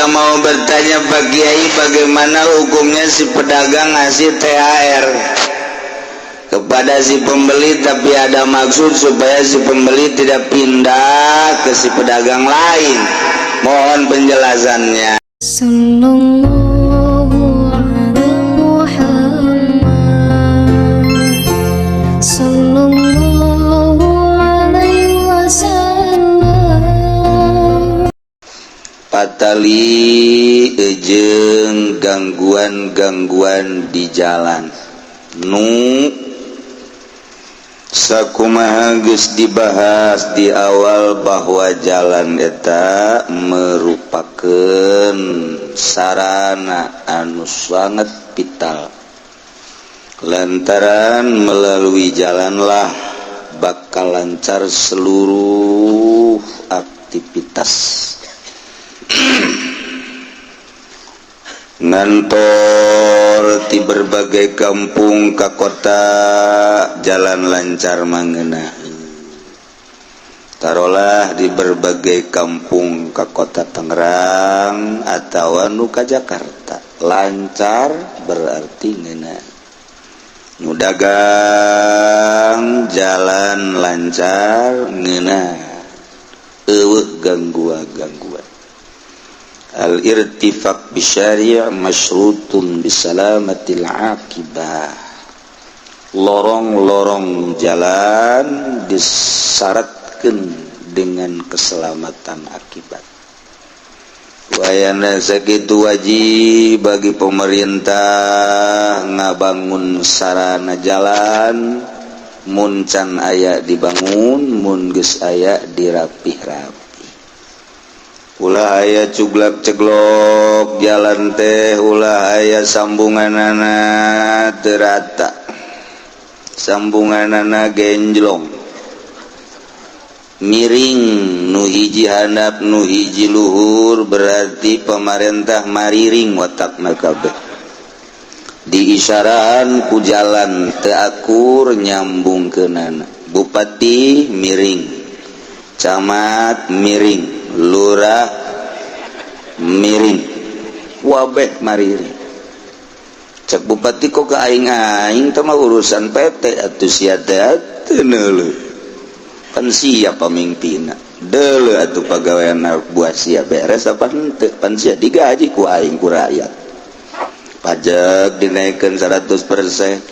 Saya mau bertanya, Pak Kiai, bagaimana hukumnya si pedagang ngasih THR kepada si pembeli, tapi ada maksud supaya si pembeli tidak pindah ke si pedagang lain? Mohon penjelasannya. صلى الله على محمد صلى الله عليه وسلم. Patali jeung gangguan-gangguan di jalan nu sakumaha geus dibahas di awal bahwa jalan eta merupakan sarana anu sangat vital, lantaran melalui jalanlah bakal lancar seluruh aktivitas ngantor di berbagai kampung ke kota. Jalan lancar mengenai, taruhlah di berbagai kampung ke kota Tangerang atau nu ka Jakarta, lancar berarti ngeunah. Nu dagang jalan lancar, ngeunah, euweuh gangguan-gangguan. Al-irtifaq bisyari' masyrutun bisalamatil akibah. Lorong-lorong jalan disyaratkan dengan keselamatan akibat. Wayana sakitu wajib bagi pemerintah ngabangun sarana jalan. Mun can aya dibangun, mun geus aya dirapih-rapi. Ulah aya cuglak ceglok jalan teh, ulah aya sambunganana teu rata, sambunganana genjlong, miring, nu hiji handap, nu hiji luhur, berarti pemerintah mariring watakna kabeh. Diisyarahan ku jalan teu akur nyambung kenana. Bupati miring, camat miring, lurah miring, wabeh mariring. Cek bupati, "Kok ke aing aing teh mah urusan PT atuh sia teh atuh neuleuh pan sia pamimpinna, deuleu atuh pagawean buah sia beres apa henteu, pan sia digaji ku aing, ku rakyat. Pajak dinaikkan 100%,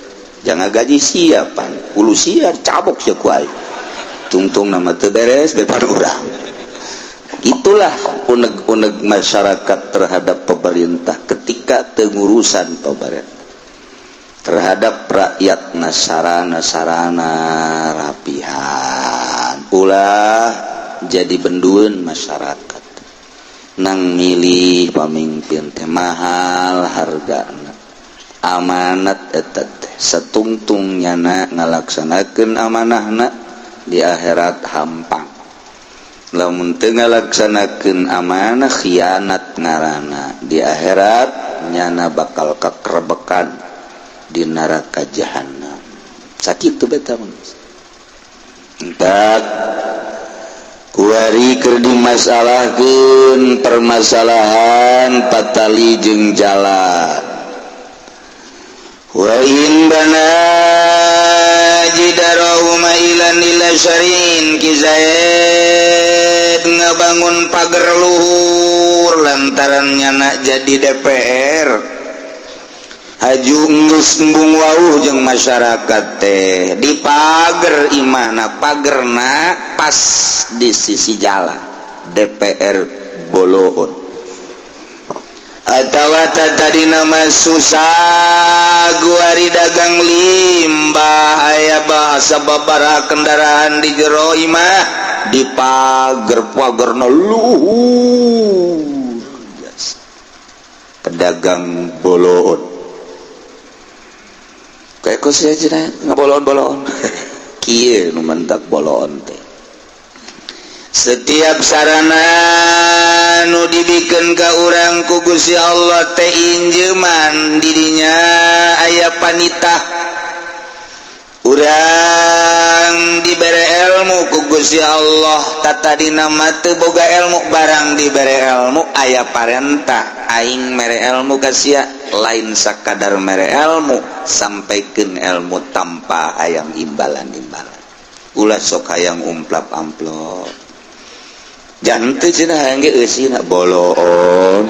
jangan gaji sia pan ulu sia cabok sia ku aing, tungtung nama teu beres beban urang." Itulah unek-unek masyarakat terhadap pemerintah ketika tengurusan pemerintah terhadap rakyat. Nasarana sarana rapihan, ulah jadi benduan masyarakat. Nang milih pemimpin teh mahal harga, amanat eta teh. Satungtung nyana ngalaksanakeun amanahna, di akhirat hampang. Lamun teu ngalaksanakeun amanah, khianat ngarana, di akhirat nyana bakal kekerbekan di neraka jahanam. Sakitu beta. Entak kuari keur dimasalahkeun permasalahan patali jeung jalan. Wa in bana jidarahu mailan ila syari'in. Ki Zaid ngabangun pagar luhur lantaran nyana jadi DPR, haju geus embung wauh jeung masyarakat teh, di pagar imahna, pagerna pas di sisi jalan DPR boloon. Atawa tadi nama susah guari dagang limbah, aya bahasa babaraha kendaraan di jero imah, di pagar, pagarna luhur, pedagang boloon kayak kos aja ngabolon-bolon kieu. Nu mentak boloon teh setiap sarana nu dibikin ke urang ku Gusti Allah teh injeman, didinya aya panita. Urang dibere ilmu ku Gusti Allah, tata dina mah teu boga ilmu, barang dibere ilmu aya parentah. Aing mere ilmu ka sia, lain sakadar mere ilmu, sampaikeun ilmu tanpa hayang imbalan-imbalan. Ulah sok hayang umplap amplop, jangan cenah hayang ge eusina bolon.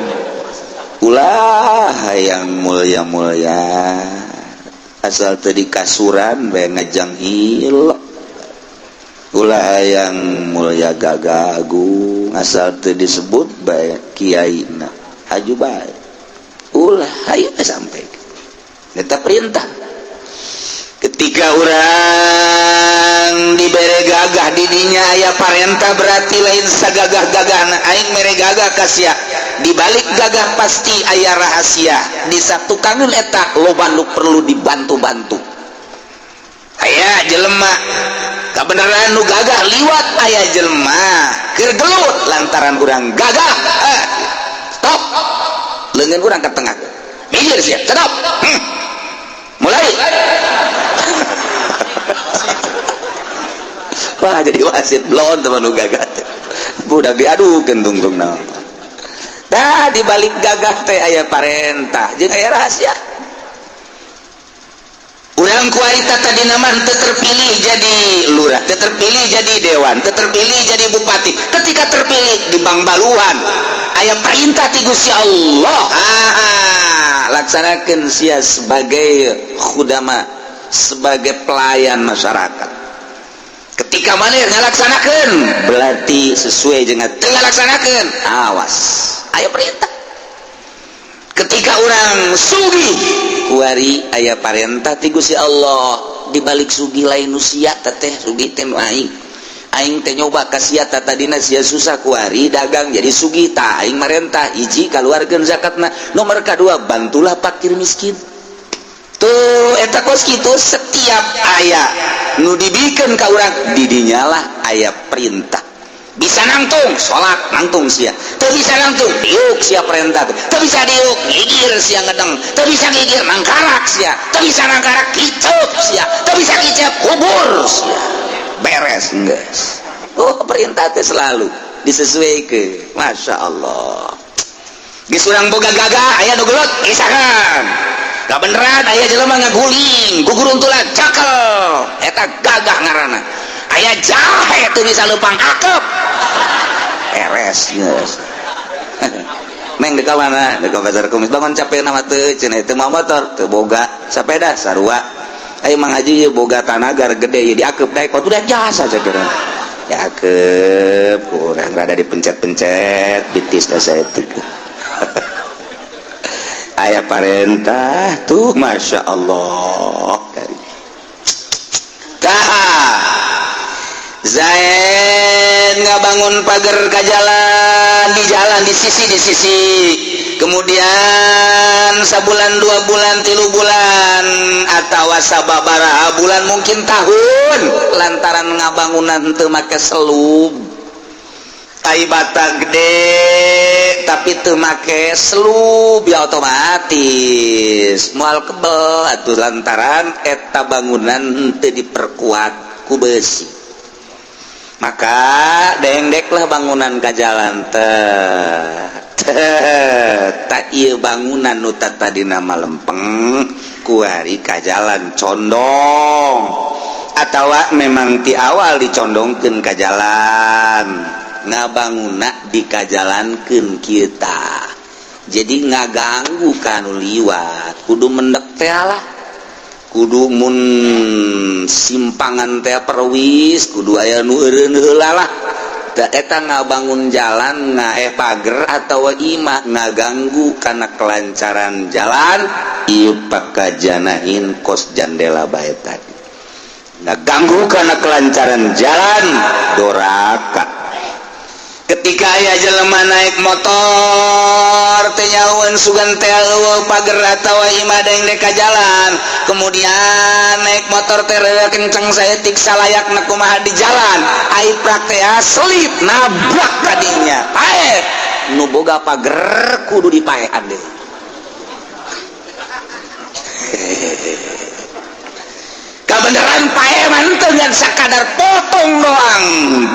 Ulah hayang mulia-mulia, asal teu dikasuran bae ngajang hilok. Ulah hayang mulia gagah agung, asal teu disebut bae kiaina haju bae. Ulah hayu sampai eta perintah. Ketika orang dibere gagah, didinya aya parentah, berarti lain sagagah-gagahna aing mere gagah ka sia. Dibalik gagah pasti aya rahasia. Di satukangeun eta loba nu perlu dibantu-bantu. Aya jelema kabeneran nu gagah liwat, aya jelema keur gelut lantaran urang gagah, eh, stop, leungeun urang ke tengah, minggir sia, stop, mulai. Wah, jadi wasit blon teman nu gagah teh. Budak diadukeun tungtung naon. Dah, dibalik gagah teh aya parentah jeung aya rahasia. Urang kuarita tadi nama teu terpilih jadi lurah, teu terpilih jadi dewan, teu terpilih jadi bupati. Ketika terpilih di Bangbaluan aya perintah ti Gusti Allah. Ah, laksanakeun sia sebagai khudama, sebagai pelayan masyarakat. Ketika mana ngalaksanakeun berarti sesuai dengan teu ngalaksanakeun, awas, aya perintah. Ketika orang sugih kuari aya parentah ti Gusti Allah. Dibalik sugih lain nu sia teteh, sugih teh nu aing. Aing teh nyoba ka sia, tadina sia susah, kuari dagang jadi sugih. Tah, aing marentah, hiji, kaluarkeun zakatna, nomor kadua, bantulah fakir miskin. Tuh, eta kos kitu. Setiap aya nu dibikeun ka urang, didinyalah aya perintah. Bisa nangtung salat, nangtung sia. Teu bisa nangtung, diuk sia perintah. Teu bisa diuk, gigir sia ngedeng. Teu bisa gigir, nangkarak sia. Teu bisa nangkarak, kicep sia. Teu bisa kicep, kubur sia. Beres geus. Oh, perintah teh selalu disesuaikan. Masya Allah. Geus urang boga gagah, aya nu gelut, isakan. Kabeneran aya jelema ngaguling, guguruntulan, cakel, eta gagah ngaranna. Aya jahe teu bisa leumpang, akep, beres geus. Neng, deka mana? Deka pasar kumis. Bangun capek nama teu cenah? Teu mau motor, teu boga sepeda sarua. Ayo Mang Haji, boga tanagar gede ya, diakep daek udah jasa cek. Diakep kurang rada dipencet-pencet bitis dah saya itu. Aya parentah tuh, masya Allah. Tah, Zaid ngabangun pagar ke jalan, di jalan di sisi, di sisi. Kemudian sabulan, 2 bulan, 3 bulan, atau sababaraha bulan, mungkin tahun, lantaran ngabangunan teu make selub. Tai bata gede tapi teu make selub, ya otomatis moal kebel atuh, lantaran eta bangunan teu diperkuat ku besi. Maka dengdeklah bangunan ka jalan teh. Tak, ieu bangunan nu tadina lempeng kuari ka jalan condong, atawa memang ti awal dicondongkeun ka jalan. Ngabanguna dikajalankeun kita, jadi ngaganggu kanu liwat. Kudu mendek teh lah, kudu mun simpangan teh perwis kudu aya nu eureun heula lah. Da eta ngabangun jalan nga pager atau imah ngaganggu karena kelancaran jalan. Ieu pakajanahin kos jandela bae tadi ngaganggu karena kelancaran jalan, doraka. Ketika aya jelema naik motor teh nyahueun sugan teh eueuh pager atawa imah dengdek ka jalan, kemudian naik motor teh rada kenceng saeutik, salayakna kumaha di jalan, ai prak teh selip nabrak kadinya, paeh. Nu boga pager kudu dipaehan deui. Kebenaran paeman dengan sakadar potong doang,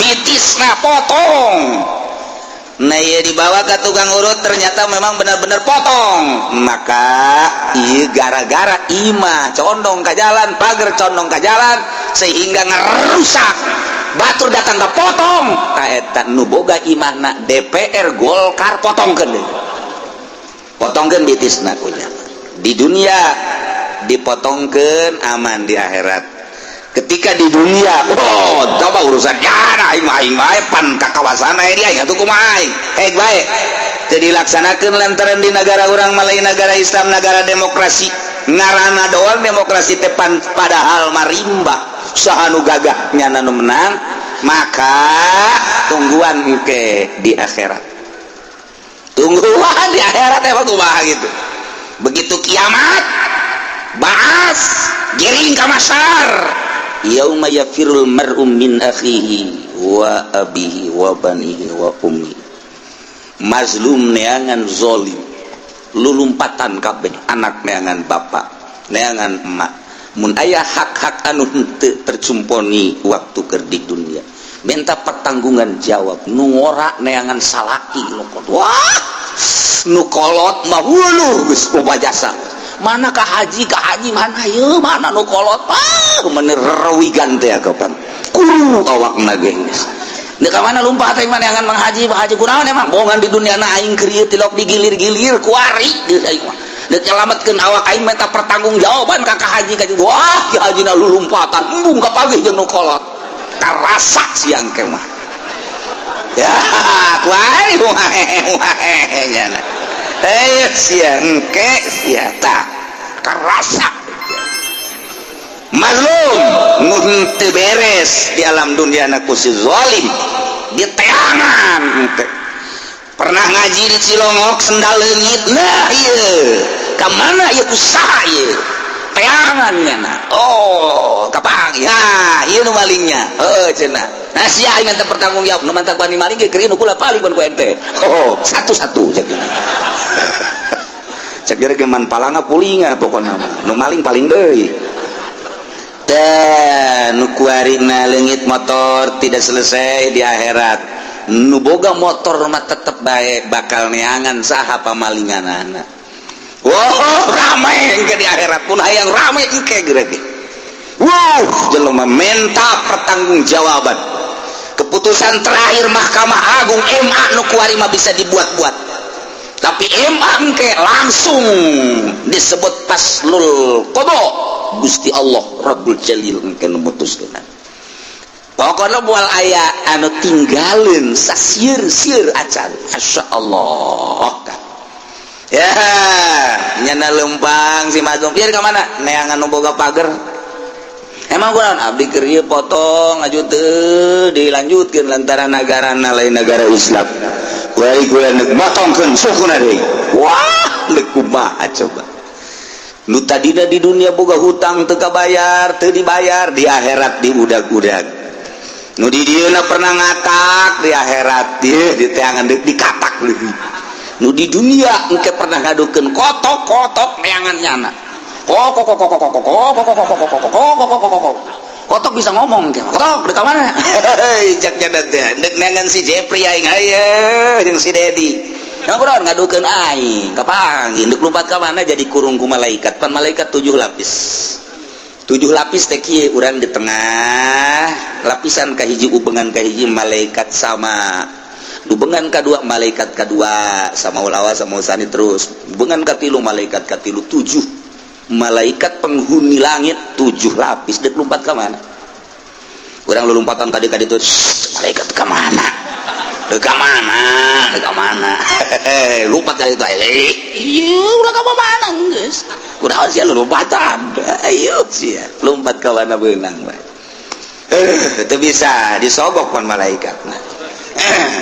bitisna potong. Nah, iya, dibawa ke tukang urut, ternyata memang benar-benar potong. Maka iya, gara-gara imah condong ke jalan, pagar condong ke jalan, sehingga ngerusak, batur datang ke potong. Eta nu boga imahna DPR Golkar, potongkeun deui, potongkeun bitisna. Kunya di dunia dipotongkeun, aman di akhirat. Ketika di dunia, oh, coba urusan ya aing mah, aing bae pan ka kawasan aya dia aing atuh kumaha aing hek bae jadi laksanakeun, lantaran di negara urang malai negara Islam, negara demokrasi. Ngaranna doang demokrasi teh pan, padahal marimba, saha nu gagah nyana nu menang. Maka tungguan ke di akhirat, tungguan di akhirat emang kumaha gitu. Begitu kiamat, baas giring ka mahsyar, yauma yafirul mar'u min akhihi wa abihi wa banihi wa ummi. Mazlum neangan zolim, lulumpatan kabeh, anak neangan bapak, neangan emak. Mun aya hak-hak anu henteu tercumponi waktu keur di dunia, minta pertanggungan jawab. Nu ngora neangan salaki lokot. Wah, nu kolot mah wuluh geus loba jasa. Mana ka haji, ka haji mana ye, mana nu kolot? Ah, bener rewigan teh kapan kuru awakna ge geus. Dek ka mana lumpat teh mana Mang Haji, Mang Haji kunaon emang bohongan di dunia na aing keur ieu tilok digilir-gilir kuari geus aing mah. Dek nyelametkeun awak aing, minta pertanggungjawaban ka ka haji ka. Wah, ki haji na lulumpatan embung kapagih jeung nu kolot. Karasa siang ke mah. Ya, kuari wae wae nya. Eh, sia engke sia tah karasa mazlum nu teu beres di alam dunia na ku si zalim diteangan henteu. Pernah ngaji di Cilongok, sendal leungit. Nah, ieu ka mana ieu, ku saha ieu teangan nya? Nah, oh, kapanggih. Ya, ieu nu malingnya, heuh, cenah. Nah, sia aing minta pertanggung jawab. Nu mantak wani maling ge keur nu kula paling ku ente. Oh, satu-satu cek. Cek ge man palanga pulinga pokona mah. Nu maling paling deui. Dan nu kuarina leungit motor, tidak selesai di akhirat. Nu boga motor mah tetep bae bakal neangan saha pamalinganana. Wow, rame engke di akhirat pun hayang rame engke geura ge. Wow, jelema minta pertanggungjawaban. Keputusan terakhir Mahkamah Agung, MA, nu kuari mah bisa dibuat-buat. Tapi MA engke langsung disebut faslul qada. Gusti Allah Rabbul Jalil engke nu mutuskeun. Pokoknya moal aya anu tinggalin sasieur-sieur acan. Masya Allah. Ya, nyana lempang si mazlum. Biar ka mana? Neangan nu boga pager. Emang kunaon abdi keur ieu potong aju teu dilanjutkeun lantaran nagarana lain negara Islam. Kuari kula neuk motongkeun sukuna deui. Wah, leuk kumaha coba. Nu tadina di dunia boga hutang teu kabayar, teu dibayar, di akhirat diudag-udag. Nu di dieu pernah ngatak, di akhirat dieu diteangan deuk dikatak leuwih. Nu di dunia engke pernah ngadukeun kotok-kotok neangan nyana. Kok kok kok kok kok kok kok kok kok kok kok kok kok kok kok kotok bisa ngomong ke kotok di mana? Hei, cek nyana teh deuk neangan si Jepri aing aya jeung si Dedi. Yang kunaon ngadukeun aing kapanggih deuk lompat ka mana, jadi kurung ku malaikat. Pan malaikat tujuh lapis. Tujuh lapis teh kieu, urang di tengah, lapisan kahiji, ubengan kahiji malaikat sama, ubengan kedua malaikat kedua sama ulawa sama usani, terus ubengan katilu malaikat katilu. Tujuh malaikat penghuni langit, tujuh lapis. Dek lompat ke mana orang lu lompatan tadi tadi tuh malaikat ke mana, ke mana, ke mana lompat kali itu? Iya, udah ke mana geus kunaon sia lu lompatan? Ayo sia lompat ke mana beunang bae. Eh, itu bisa disogok pan malaikat. Nah,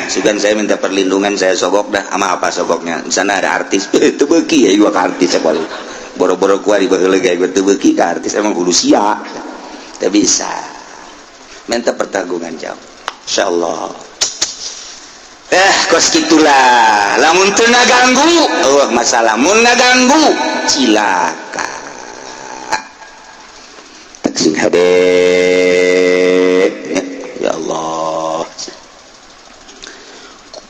sugan saya minta perlindungan, saya sogok dah. Sama apa sogoknya? Di sana ada artis itu beuki ya, gua ke artis sekali boro-boro kuari baheula ge gua teu beuki ka artis. Emang kudu sia teu bisa minta pertanggungan jawab, insyaallah. Eh, kos gitulah. Lamun teu ngaganggu, oh, masalah. Mun ngaganggu, cilaka. Tak sing Sing hade ya Allah.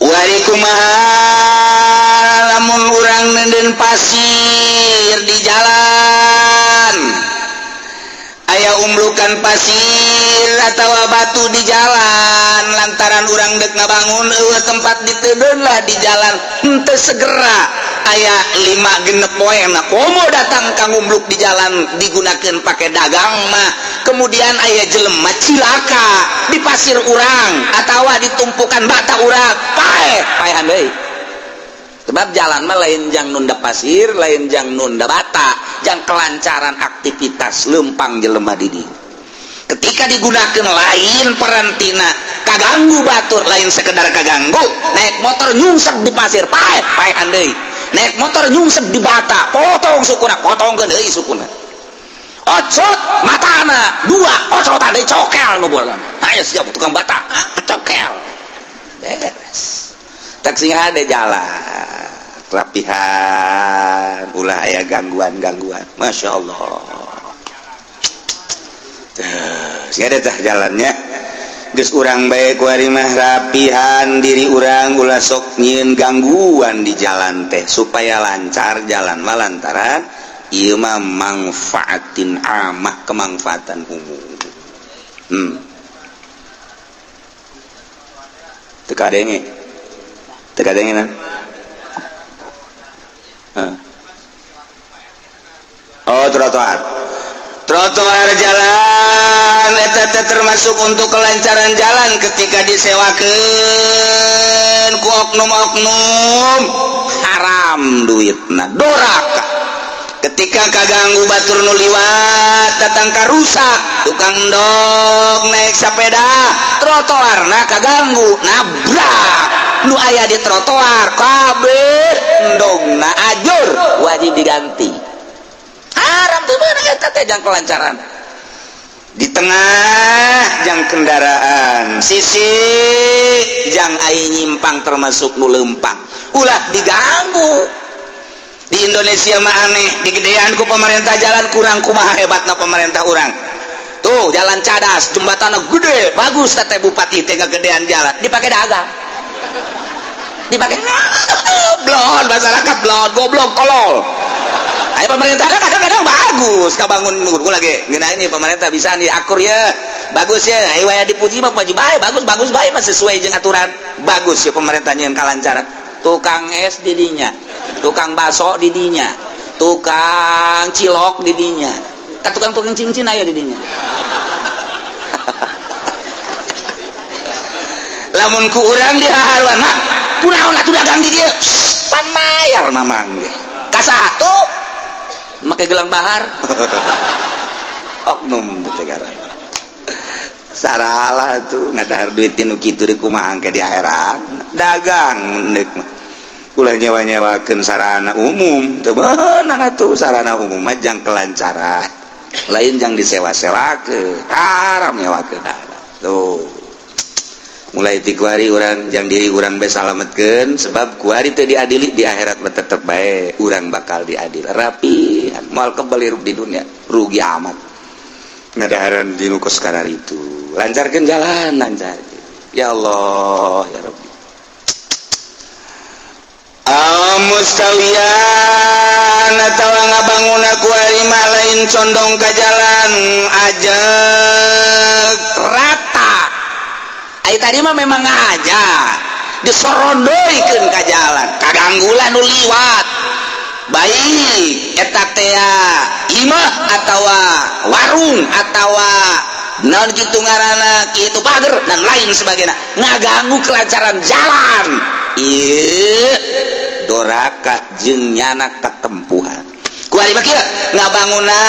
Wari kumaha lamun urang nenden pasir di jalan, aya umblukan pasir atau batu di jalan, lantaran urang dek ngabangun euweuh tempat ditedeun lah di jalan, henteu segera aya 5-6 poe na komo datang ka ngumbluk di jalan digunakan pakai dagang mah, kemudian aya jelema cilaka di pasir urang atau ditumpukan bata urang, paeh, paehan deui. Sebab jalan mah lain jang nunda pasir, lain jang nunda bata, jang kelancaran aktivitas lempang jelema di dieu. Ketika digunakan lain perantina, kaganggu batur, lain sekedar kaganggu, naik motor nyungsep di pasir, paeh, paehan deui. Naik motor nyungsep di bata, potong sukuna, potong deui sukuna. Ocot matana dua, ocotan deui cokel nu bola. Ayo siap tukang bata, cokel. Beres. Tak sing ada jalan rapihan, ulah aya gangguan-gangguan. Masya Allah. Tuh, ada tah jalannya. Geus urang bae kuari mah rapihan diri urang, ulah sok nyieun gangguan di jalan teh supaya lancar jalan mah, lantaran ieu mah mangfaatin amah, kemanfaatan umum. Teu kadenge. Teu kadenge na? Huh. Oh, trotoar. Trotoar jalan eta teh termasuk untuk kelancaran jalan. Ketika disewakeun ku oknum-oknum, haram duitna, doraka. Ketika kaganggu batur nu liwat, datang ka rusak, tukang dog naik sepeda, trotoarna kaganggu, nabrak nu aya di trotoar kabeh, endogna ajur, wajib diganti, haram tuh. Mana eta teh jang kelancaran di tengah jang kendaraan, sisi jang ai nyimpang, termasuk nu lempang, ulah diganggu. Di Indonesia mah aneh, digedean ku pemerintah jalan, kurang kumaha hebatna pemerintah urang. Tuh jalan cadas, jembatan gede, bagus, teh bupati teh gedean jalan, dipakai dagang, dipakai blon masyarakat, blon, goblok, tolol. Ayo pemerintah kadang-kadang bagus kabangun gua lagi ngena ini, pemerintah bisa nih, akur ya, bagus ya. Ayo waya dipuji mah maju bae, bagus bagus bae mah sesuai jeung aturan, bagus ya pemerintahnya yang kalancaran. Tukang es didinya, tukang bakso didinya, tukang cilok didinya, kan tukang-tukang cincin aya didinya. Lamun ku urang dihaharuan mah, kunaon atuh dagang di dieu, pan mayar mamang ge kasatu make gelang bahar. Oknum teh saralah tuh ngadahar duit nu kitu di kumaha ke di akhirat. Dagang deuk mah ulah nyewa-nyewakeun sarana umum, teu beunang atuh. Sarana umum mah jang kelancaran, lain jang disewa-sewakeun, haram nyewakeun. Tuh mulai ti kuari urang jang diri urang bae salametkeun, sebab kuari teu diadili di akhirat mah tetep bae urang bakal diadil. Rapi moal kebal hirup di dunia, rugi amat ngadaharan di nu kos itu. Lancarkeun jalan, lancar ya Allah ya Rabbi. Mustawiyan atawa ngabangun kuari mah lain condong ka jalan, ajeg rata. Ai tadi mah memang aja disorondoikeun ka jalan, kaganggulan nu liwat, baik eta teh imah atawa warung atawa naon kitu ngaranna, kitu pager dan lain sebagainya, ngaganggu kelancaran jalan, ieu doraka jeung nyana ketempuhan. Kuari mah kieu ngabangunna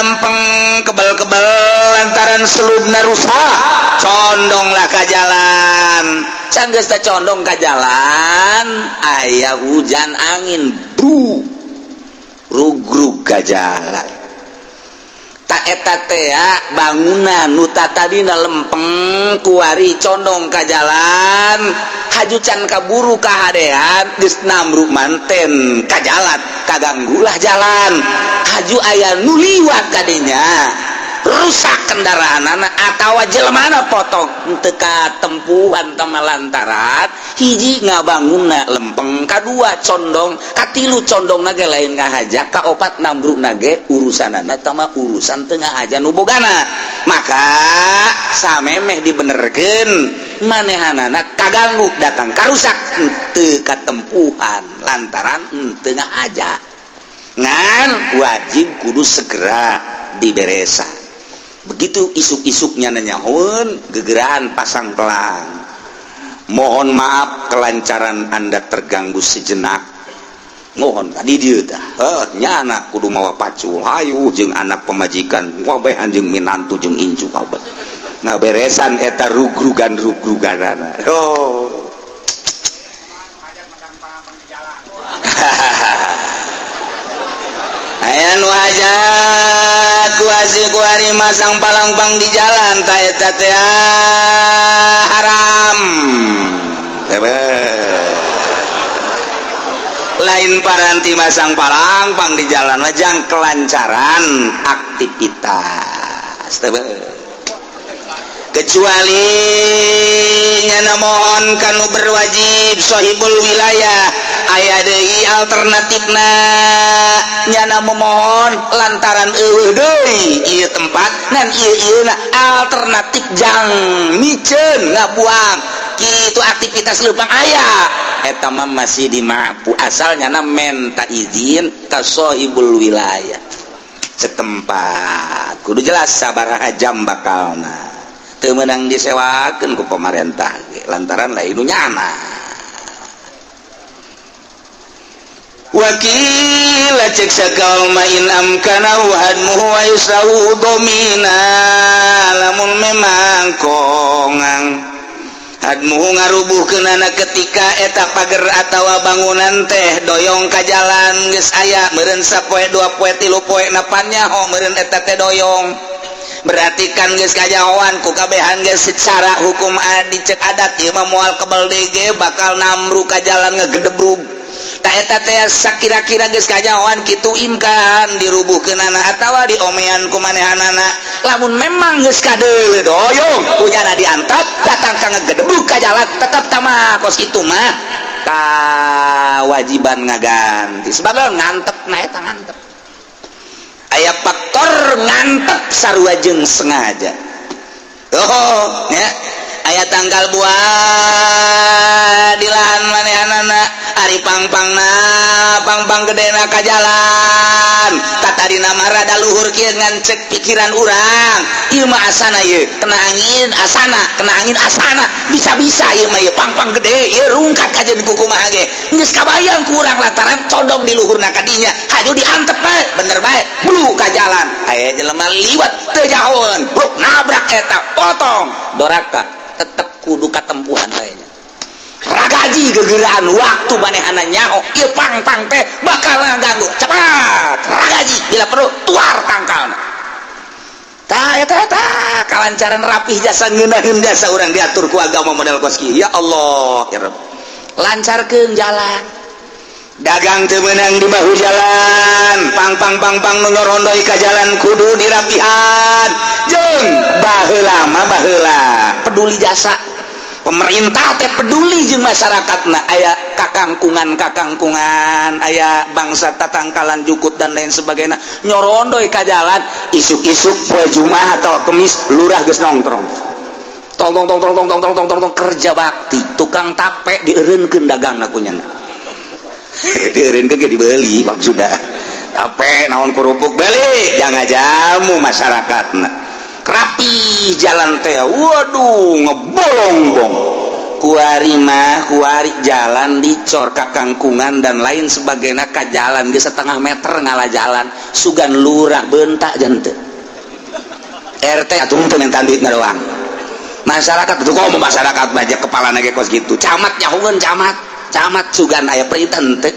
lempeng kebel-kebel, lantaran selubna rusak, condonglah ka jalan. Sanggeus teh condong ka jalan, aya hujan angin bu rugrug ka jalan. Tak eta teh bangunan nu tadina lempeng kuari condong ka jalan, haju can kaburu kahadean geus namruk manten ka jalan, kaganggulah jalan, haju aya nu liwat kadinya. Rusak kendaraan anak atau jelmana potong teu katempuhan tama lantaran hiji ngabangunna lempeng, kadua condong, katilu condong ge lain ngahaja, kaopat nambrukna ge urusanana tama urusan teu ngahaja nu bogana. Maka samemeh dibenerkeun manehanana kaganggu, datang karusak, teu katempuhan lantaran teu ngahaja, ngan wajib kudu segera diberesan. Begitu isuk-isuknya nanyahun gegeraan pasang pelang, "Mohon maaf, kelancaran Anda terganggu sejenak, mohon." Tadi dia dah, oh, nyana kudu mawa pacul, hayu jeung anak pemajikan wabehan jeung minantu jeung incu kabeh ngaberesan eta rugrugan rugruganana. Oh, aya nu hajat ku kuari masang palangpang di jalan, ta eta teh haram. Lain paranti masang palangpang di jalan, wajang kelancaran aktivitas, kecuali nyana mohon kanu berwajib, sohibul wilayah. Aya deui alternatifna, nyana memohon lantaran euweuh deui ieu tempat nan ieu ieu alternatif jang miceun ngabuang kitu aktivitas leumpang aya, eta mah masih dimaafu asal nyana menta izin ka sohibul wilayah setempat. Kudu jelas sabaraha jam bakalna. Teu meunang disewakeun ku pemerintah lantaran lain nu nyana. Wakil cek sakal ma in amkana hadmuhu wa yusrahu domina, lamun memang kongang hadmuhu ngarubuhkeunana ketika eta pager atawa bangunan teh doyong ka jalan, geus aya meureun sapoe, 2 poe, 3 poe, napan nyaho meureun eta teh doyong, berarti kan geus kajahoan ku kabehan geus secara hukum dicek adat ieu mah moal kebel deui, bakal namru ka jalan ngegedebrug. Ta eta teh sakira-kira geus kajahoan kitu, imkan dirubuhkeunana atawa diomean ku manehanana. Lamun memang geus kadeuleu doyong kunyana diantap, datang ka ngegedebrug ka jalan, tetep tama kos kitu mah kawajiban ngaganti sebab ngantep. Nah, eta ngantep aya faktor ngantep sarua jeung sengaja. Oh ya, aya tangkal buah di lahan manehanana, ari pangpangna pangpang gedena ka jalan, katadina mah rada luhur kieu, ngan cek pikiran urang ieu mah asana ieu kena angin, asana kena angin, asana bisa-bisa ieu mah ieu pangpang gede ieu rungkat kajeun kumaha ge geus kabayang ku urang lantaran condong di luhurna kadinya. Hayu diantep bae, bener bae, blu ka jalan, aya jelema liwat teu jahoeun, bruk nabrak eta, potong, doraka. Tetep kudu katempuhan lainnya ragaji gegeraan waktu manehana nyaho ieu pang-pang teh bakal ngaganggu, cepat ragaji, bila perlu tuar tangkalna. Tah, eta eta kalancaran rapih jasa, ngeunaheun jasa urang diatur ku agama model kos kieu. Ya Allah ya Rabb, lancarkeun jalan dagang, teu meunang di bahu jalan. Pang pang pang pang nu nyorondoi ka jalan kudu dirapihan. Jeung baheula mah, baheula peduli jasa pemerintah teh, peduli jeung masyarakatna, aya kakangkungan kakangkungan, aya bangsa tatangkalan jukut dan lain sebagainya nyorondoi ka jalan. Isuk-isuk poe Jumat atau Kemis lurah geus nongkrong, tong tong tong tong tong tong tong tong tong, kerja bakti. Tukang tape dieureunkeun dagangna, ku nyana dieureunkeun ge dibeli, maksudna tape naon, kerupuk beli, jangan jamu masyarakatna. Rapi jalan teh, waduh, ngebolong-bong. Kuari mah kuari jalan dicor kakangkungan dan lain sebagainya ka jalan ge setengah meter ngalah jalan, sugan lurah bentak jante RT atuh teu minta duit doang masyarakat itu. Kok masyarakat baca kepala ge kos gitu, camat nyahueun, camat camat sugan aya perintah henteu,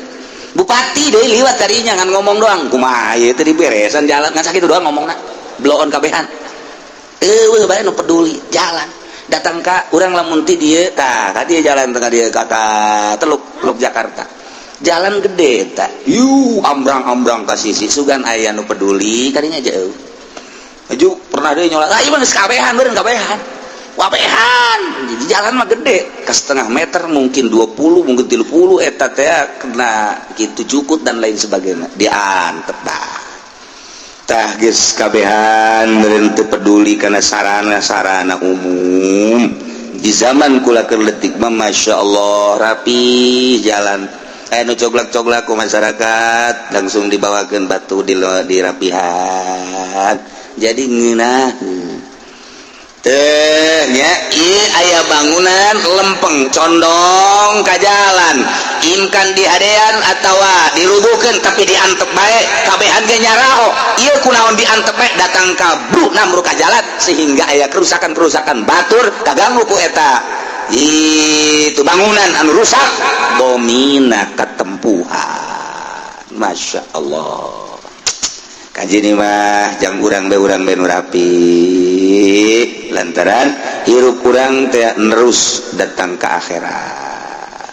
bupati deui liwat tadinya ngan ngomong doang, "Kumaha ieu teh diberesan jalan?" Ngan sakitu doang ngomongna, bloon kabehan, eueuh bae nu peduli jalan. Datang ka urang lamun ti dieu tah ka dieu, jalan tengah dieu kata Teluk Teluk Jakarta, jalan gede ta, yu ambrang-ambrang ka sisi, sugan aya nu peduli kadinya jauh. Aju pernah deh nyolak, ah, ieu mah geus kabehan beureun, kabehan. Wabehan di jalan mah gede ke setengah meter, mungkin 20, mungkin 30, eta teh kena gitu cukut dan lain sebagainya, diantep dah. Tah, geus kabehan meureun, teu peduli kana sarana-sarana umum. Di zaman kula keur leutik mah, Masya Allah, rapi jalan. Nu coglak-coglak ku masyarakat langsung dibawakeun batu di dirapihan, jadi ngeunah nya. Aya bangunan lempeng condong ka jalan, imkan dihadean atawa dirubuhkeun, tapi diantep bae, kabehan ge nyaraho ieu kunaon diantep bae, datang ka bru namru ka jalan sehingga aya kerusakan-kerusakan batur kaganggu ku eta itu bangunan anu rusak, domina ketempuhan. Masya Allah, kaji ini mah jang urang be, urang be nu rapi, lantaran hirup urang teh nerus datang ke akhirat.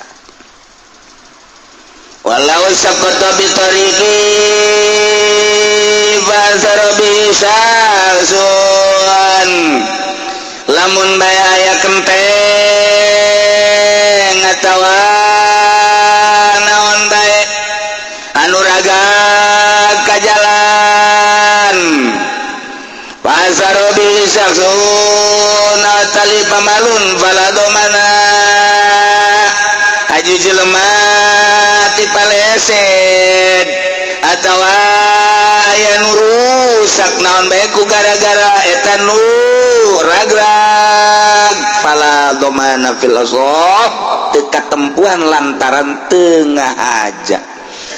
Walau saqata bi tariqi fa bi syakhsun, lamun bae aya kenteng atawa naon bae anu ragag ka jalan, fa'atsara bihi syakhsun talifa malun fala domana. Haji jelema ti paleset atawa aya nu rusak naon bae ku gara-gara eta nu ragrag, fala domana fil asah, teu katempuhan lantaran teu ngahaja.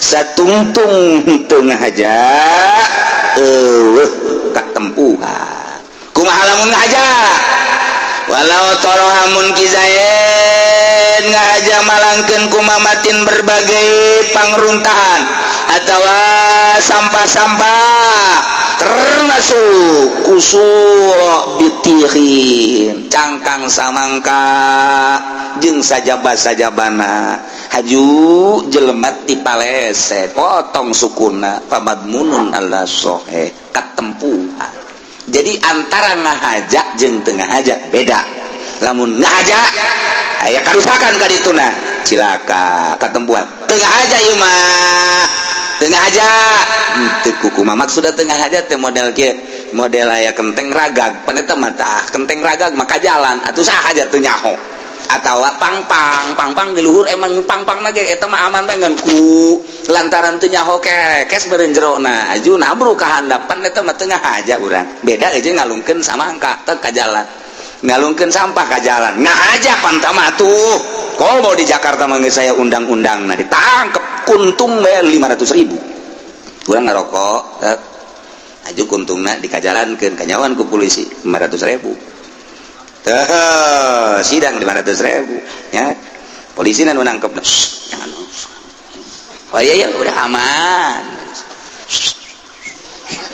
Satungtung teu ngahaja, eueuh katempuhan. Kumaha lamun ngahaja? Walau torohamun kizaid ngahaja malangkeun kumamatin berbagai pangruntahan atawa sampah-sampah, termasuk kusur bitihin, cangkang samangka jeung sajaba-sajabana, haju jelema ti paleset potong sukuna, famadmunun ala sohe, katempuhan. Jadi antara ngahaja jeung teu ngahaja beda. Lamun ngahaja aya karusakan ka dituna, cilaka, katempuhan. Teu ngahaja ieu mah, teu ngahaja teu kukumaha maksudna. Teu ngahaja teh model kieu, model aya kenteng ragag pan eta mah. Tah, kenteng ragag maka jalan atuh, saha aja teu nyaho, atawa pang-pang, pang-pang di luhur, emang pang-pang lagi eta mah aman bae, ngan ku lantaran teu nyaho kekes beureun jerona aju nabru ka handapan, eta mah teu ngahaja urang. Beda aja ngalungkeun samangka teh ka jalan, ngalungkeun sampah ka jalan, ngahaja pantama tuh. Komo di Jakarta mah geus saya undang-undang, nah ditangkep kuntung bae 500 ribu. Urang ngarokok aju kuntungna dikajalankeun, kanyawan ku polisi, 500 ribu. Tuh, sidang 500 ribu ya. Polisi nu nangkep, jangan, oh iya ya, udah aman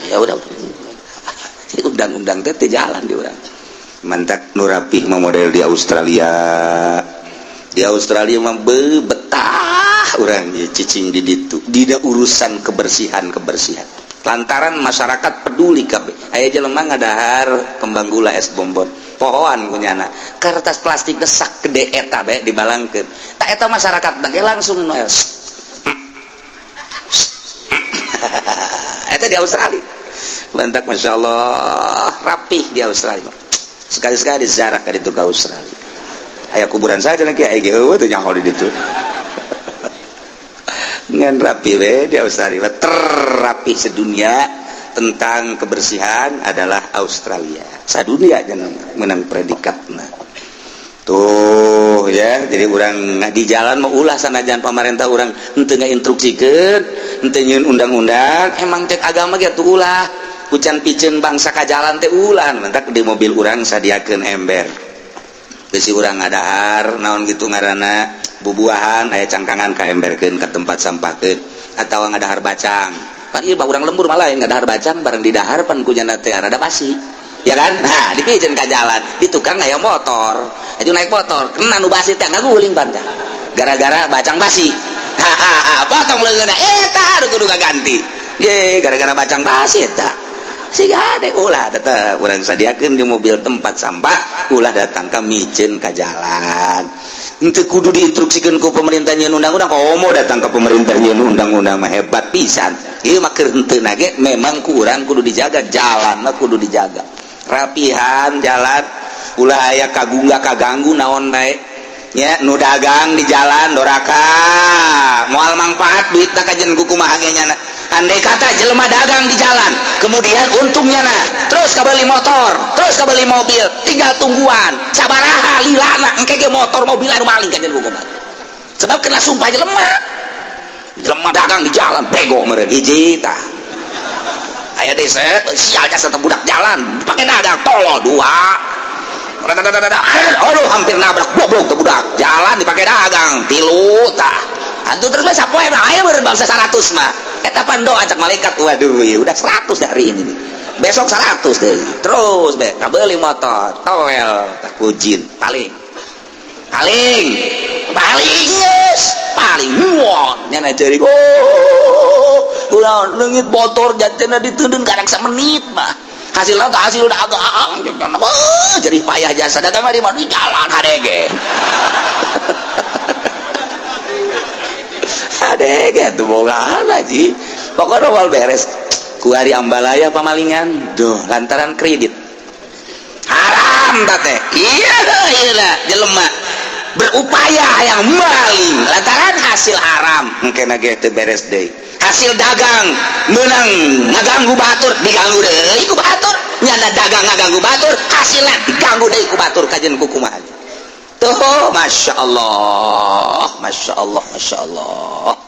ya, udah. Undang-undang teh jalan di urang. Mantak nu rapih mah model di Australia. Di Australia mah betah urang ya cicing di ditu dina urusan kebersihan kebersihan, lantaran masyarakat peduli kabeh. Aya jelema ngadahar kembang gula, es bonbon, pohoan kunyana kertas plastik desak gede eta bae dibalangkeun. Tak eta masyarakat ge langsung noel. Eta di Australia. Mantak Masya Allah rapih di Australia. Sekali-sekali ziarah ka ditu, ka Australia. Aya kuburan saja lagi, aya ge eueuh teu nyaho di ditu, ngan rapi we di Australia. Terrapi sedunia tentang kebersihan adalah Australia. Sadunia jangan menang predikatna tuh ya. Jadi orang di jalan mau ulah, sanajan pemerintah orang henteu ngainstruksikeun, henteu nyieun undang-undang, emang cek agama ge tuh ulah hujan piceun bangsa ka jalan teh ulah. Mantak di mobil urang sadiakeun ember besi, urang ngadahar naon gitu ngaranna bubuahan, aya cangkangan, ka emberkeun ka tempat sampahkeun, atawa ngadahar bacang pan ieu urang lembur malah yang ngadahar bacang bareng didahar pan kunyana teh rada basi ya kan. Nah, dipiceun ka jalan, di tukang aya motor aju naik motor, kena nu basi teh, ngaguling pan gara-gara bacang basi. Hahaha, potong leungeunna eta, aduh, kudu kaganti ye gara-gara bacang basi eta. Sing hade ulah tetep urang sadiakeun di mobil tempat sampah, ulah datang ka miceun ka jalan. Henteu kudu diinstruksikeun ku pemerintah nyieun undang-undang, komo datang ke pemerintah nyieun undang-undang mah hebat pisan. Ieu mah keur henteu ge memang ku urang kudu dijaga, jalan mah kudu dijaga. Rapihan jalan, ulah aya kagungga kaganggu naon bae. Nya nu dagang di jalan doraka, moal mangfaat duitna kajen ku kumaha ge nyana. Andai kata jelema dagang di jalan, kemudian untungnya nah, terus kabeli motor, terus kabeli mobil, tinggal tungguan, sabaraha lilana engke ge motor mobil anu maling kajen ku kumaha. Sebab kena sumpah jelema. Jelema dagang di jalan bego meureun hiji tah. Aya desa sial jasa budak jalan, dipake dagang tolol dua. Aduh hampir nabrak goblok tuh budak jalan dipakai dagang tilu tah. Antu terus mah sapoe mah aya meureun bangsa 100 mah. Eta pan doa cak malaikat, waduh ya udah 100 hari ini nih. Besok 100 deh. Terus be kabeli motor, towel, tah kujin, paling. Paling. Paling geus, paling muon nya ceurik. Oh, ulah leungit motor jatena diteundeun kadang samenit mah. Hasilnya tak hasil dagang, jadi payah jasa dagang di mana di jalan HDG. HDG tuh bogaan aja. Pokoknya awal beres. Kuari ambalaya pamalingan, duh lantaran kredit. Haram teh. Iya iya jelema berupaya yang maling lantaran hasil haram. Engke ge teu beres deui. Hasil dagang menang ngaganggu batur diganggu deui ku batur, nyana dagang ngaganggu batur hasilna diganggu deui ku batur kajen ku kumaha. Tuh Masya Allah, Masya Allah, Masya Allah.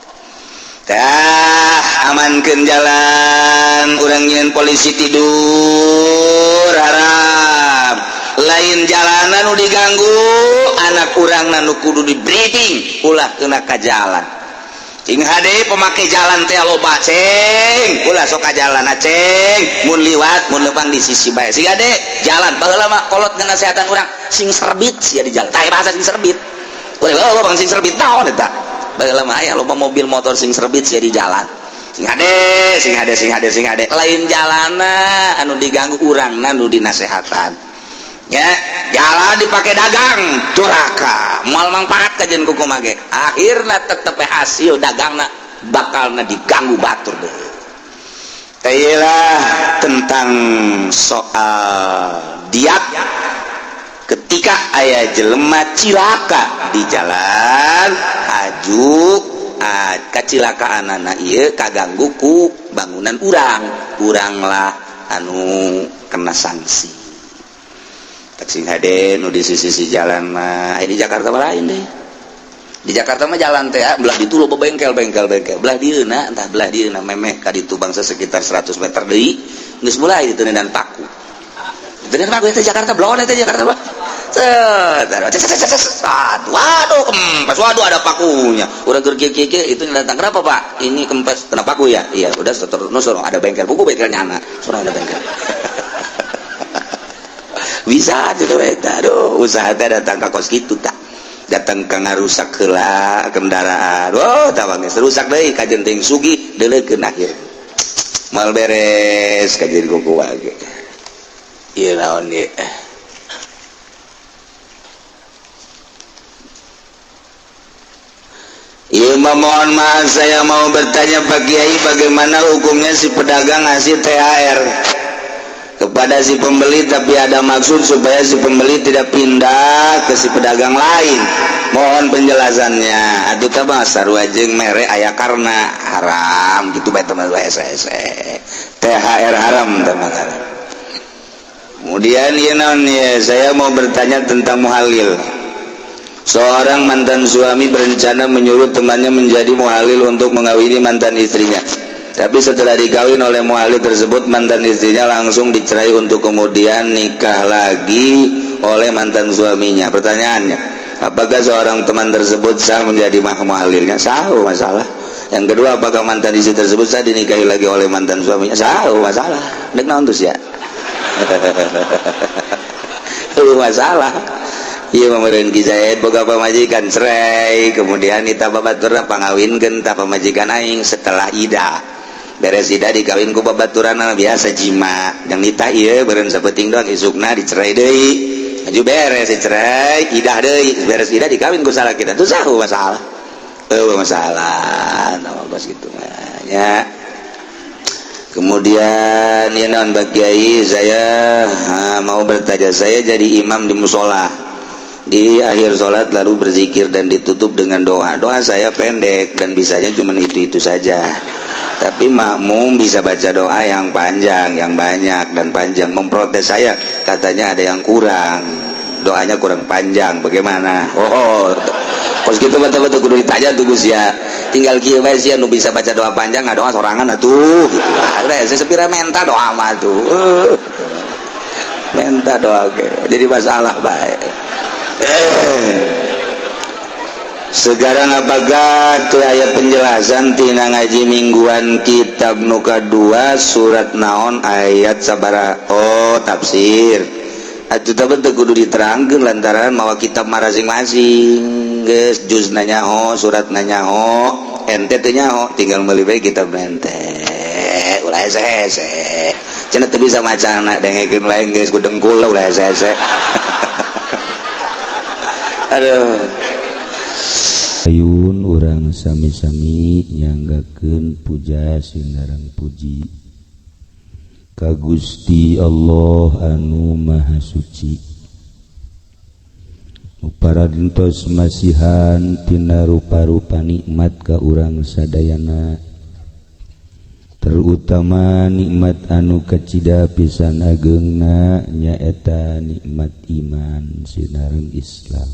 Tah amankeun jalan urang nyieun polisi tidur haram. Lain jalanan nu diganggu anak urang nu kudu di briefing ulah kena ka jalan. Cing hade pemakai jalan teh loba ceng, ulah sok ka jalan ceng, mun liwat mun leumpang di sisi bae. Sing hade jalan baheula mah kolot ngasehatan urang sing serbit sia di jalan. Tah bahasa sing serbit. Ulah bang sing serbit naon eta? Baheula mah aya loba mobil motor sing serbit sia di jalan. Sing hade, sing hade, sing hade, sing hade. Lain jalana anu diganggu urangna nu dinasehatan. Ya, jalan dipakai dagang duraka, moal mangfaat kajen ku kumaha ge. Akhirna tetep hasil dagangna bakalna diganggu batur deui. Tailah tentang soal diat ketika aya jelema cilaka di jalan aju kacilakaanana ieu kaganggu ku bangunan urang, uranglah anu kena sanksi. Sing hade nu di sisi-sisi jalan mah di Jakarta mah lain deh. Di Jakarta mah jalan teh belah ditu loba bengkel bengkel bengkel. Belah dieuna entah belah dieuna memeh ka ditu bangsa sekitar 100 meter deui geus mulai diteundeun paku. Diteundeun paku teh Jakarta blon teh Jakarta mah. Set, waduh kempes, waduh ada pakunya. Urang keur kieu-kieu itu datang kenapa Pak? Ini kempes kena paku ya? Iya, udah terus ada bengkel, buku bengkel nyana. Sono ada bengkel. Bisa gitu eta, aduh usaha teh datang ka kos kitu tak datang ka ngarusak heula kendaraan. Oh tah geus rusak deui kajen teuing sugih deuleukeun akhir moal beres kajen kuku ge ieu naon ieu. Ieu mah mohon maaf saya mau bertanya Pak Kiai, bagaimana hukumnya si pedagang ngasih THR kepada si pembeli tapi ada maksud supaya si pembeli tidak pindah ke si pedagang lain. Mohon penjelasannya. Atuh tah bang sarua jeung mere aya karena haram gitu bae teman hese. THR haram teman. Kemudian ieu naon ya, saya mau bertanya tentang muhalil. Seorang mantan suami berencana menyuruh temannya menjadi muhalil untuk mengawini mantan istrinya. Tapi setelah dikawin oleh muhalil tersebut, mantan istrinya langsung dicerai untuk kemudian nikah lagi oleh mantan suaminya. Pertanyaannya, apakah seorang teman tersebut sah menjadi muhalilnya? Sah, masalah. Yang kedua, apakah mantan istri tersebut sah dinikahi lagi oleh mantan suaminya? Sah, masalah. Dek naon terus ya? Masalah. Iya memerin Ki Zaid boga pamajikan cerai, kemudian ita babaturna pangawinkeun ta pamajikan aing setelah idah. Beres idah dikawin ku babaturan biasa jima jang nitah ieu beureun sapenting doang, isukna dicerai deui. Aju beres dicerai, idah deui, beres idah dikawin ku salakina tuh sahu masalah. Eueuh masalah, nah kos kitu mah nya. Kemudian ya non Pak Kiai, saya mau bertanya, saya jadi imam di musola. Di akhir sholat lalu berzikir dan ditutup dengan doa. Doa saya pendek dan bisanya cuma itu-itu saja. Tapi makmum bisa baca doa yang panjang, yang banyak dan panjang. Memprotes saya, katanya ada yang kurang. Doanya kurang panjang. Bagaimana? Oh, kos gitu betul-betul kudu ditanya tuh Gus ya. Tinggal kieu bae sia, nu bisa baca doa panjang ngadoa sorangan atuh gitu. Ada saya sepira menta doa mah tuh. Menta doa ge. Jadi masalah bae. Sekarang apakah tuh ayat penjelasan tina ngaji mingguan kitab nuka 2 surat naon ayat sabara? Oh, tafsir atuh tapi teu kudu diterangkeun lantaran mawa kitab masing-masing geus juz nyaho, surat nyaho, ente teu nyaho, tinggal meuli bae kitab ente, ulah hese-hese cenah teu bisa macana, dengekeun lain geus ku dengkul, ulah hese-hese. Aduh. Ayun urang sami-sami nyanggakeun puja sinareng puji ka Gusti Allah anu Maha Suci, parantos masihan tina rupa-rupa nikmat ka urang sadayana, terutama nikmat anu kacida pisan ageungna, nyaeta nikmat iman sinareng Islam.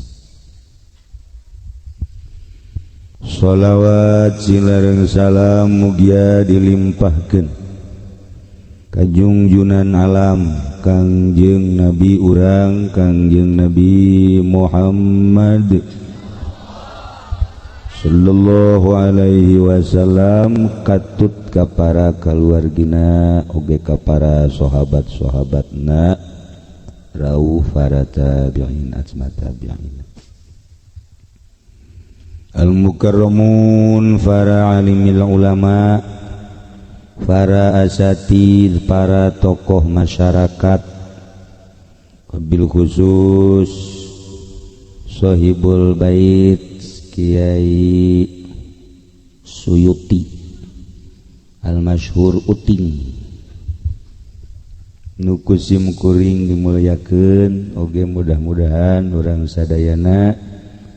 Sholawat sinareng salam mugia dilimpahkeun ka junjunan alam Kangjeng Nabi urang, Kangjeng Nabi Muhammad sallallahu alaihi wasallam, katut ka para kaluargina oge ka para sahabat-sahabatna, rauh para tabi'in atma tabi'in, al-mukarramun, para alimil ulama, para asatid, para tokoh masyarakat, bil khusus Sohibul Bait Kiai Suyuti al-masyhur Uting, nu ku sim kuring dimuliakeun oge mudah-mudahan urang sadayana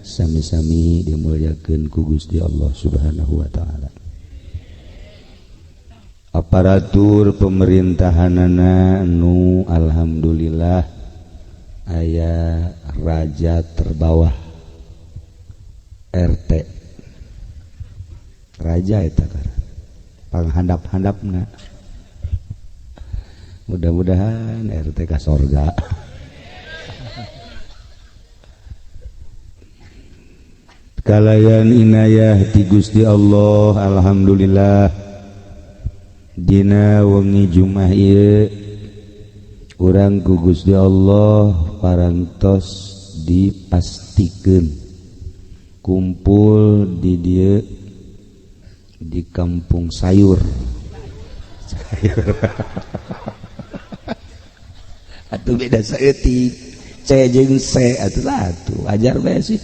sami-sami dimuliakeun ku Gusti Allah Subhanahu wa taala. Aparatur pemerintahanana nu alhamdulillah aya raja terbawah RT, raja eta panghandap-handapna, mudah-mudahan RT ka sorga. Kalayan inayah ti Gusti Allah, alhamdulillah dina wengi Jumat ieu urang ku Gusti Allah parantos dipastikeun kumpul di dieu di kampung sayur. Sayur. Atuh beda saeutik C jeung C atuh atuh ajar bae sih.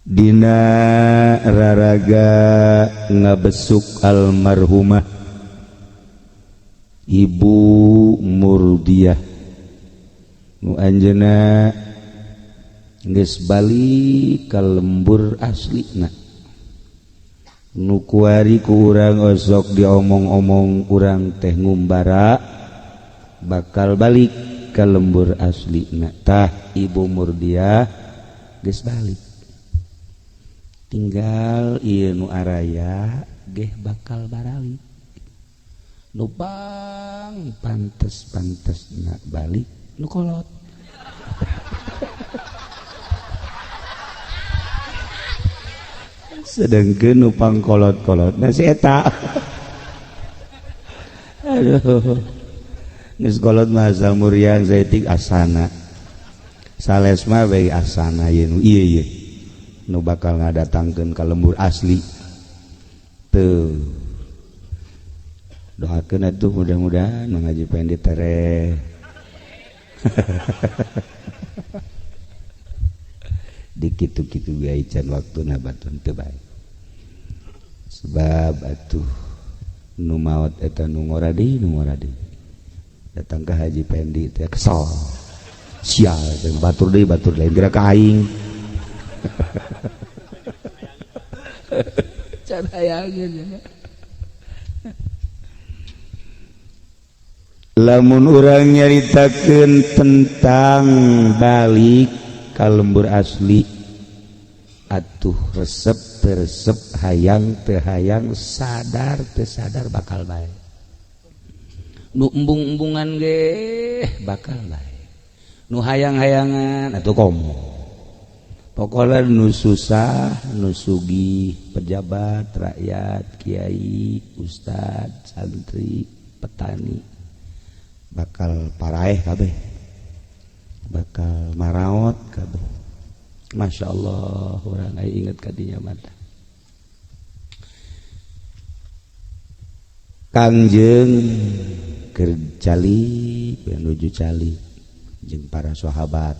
Dina raraga ngabesuk almarhumah Ibu Murdiah nu anjeunna geus balik ka lembur aslina, nu kuari ku urang osok diomong-omong urang teh ngumbara bakal balik ka lembur aslina. Tah Ibu Murdiah geus balik, tinggal ieu nu araya geh bakal baralik, nu pang pantes-pantes nak balik nu kolot. Sedangkeun nu pang kolot-kolot na si eta. Aduh, geus kolot mah asal muriang saeutik asana, sales mah bae asana ieu nu ieu ieu. nu bakal ngadatangkeun ka lembur asli teu doakeun atuh mudah-mudahan Mang Haji Pendi tereh. Dikitu-kitu gae can waktuna batun teu bae sebab atuh nu maot eta nu ngoradi datang ke Haji Pendi teh kesel sial batur deui batur lain geura ka aing. Can hayangeun. Lamun urang nyaritakeun tentang balik ka lembur asli atuh resep teu resep hayang teu hayang sadar teu sadar bakal bae nu embung-embungan ge bakal bae nu hayang-hayangan atuh komo pokoknya nu susah nu sugih pejabat rakyat kiai ustad santri petani bakal paraeh kabeh bakal maraot kabeh. Masya Allah urang aya inget ka dinya mata Kangjeng keur cali menuju cali jeung para sahabat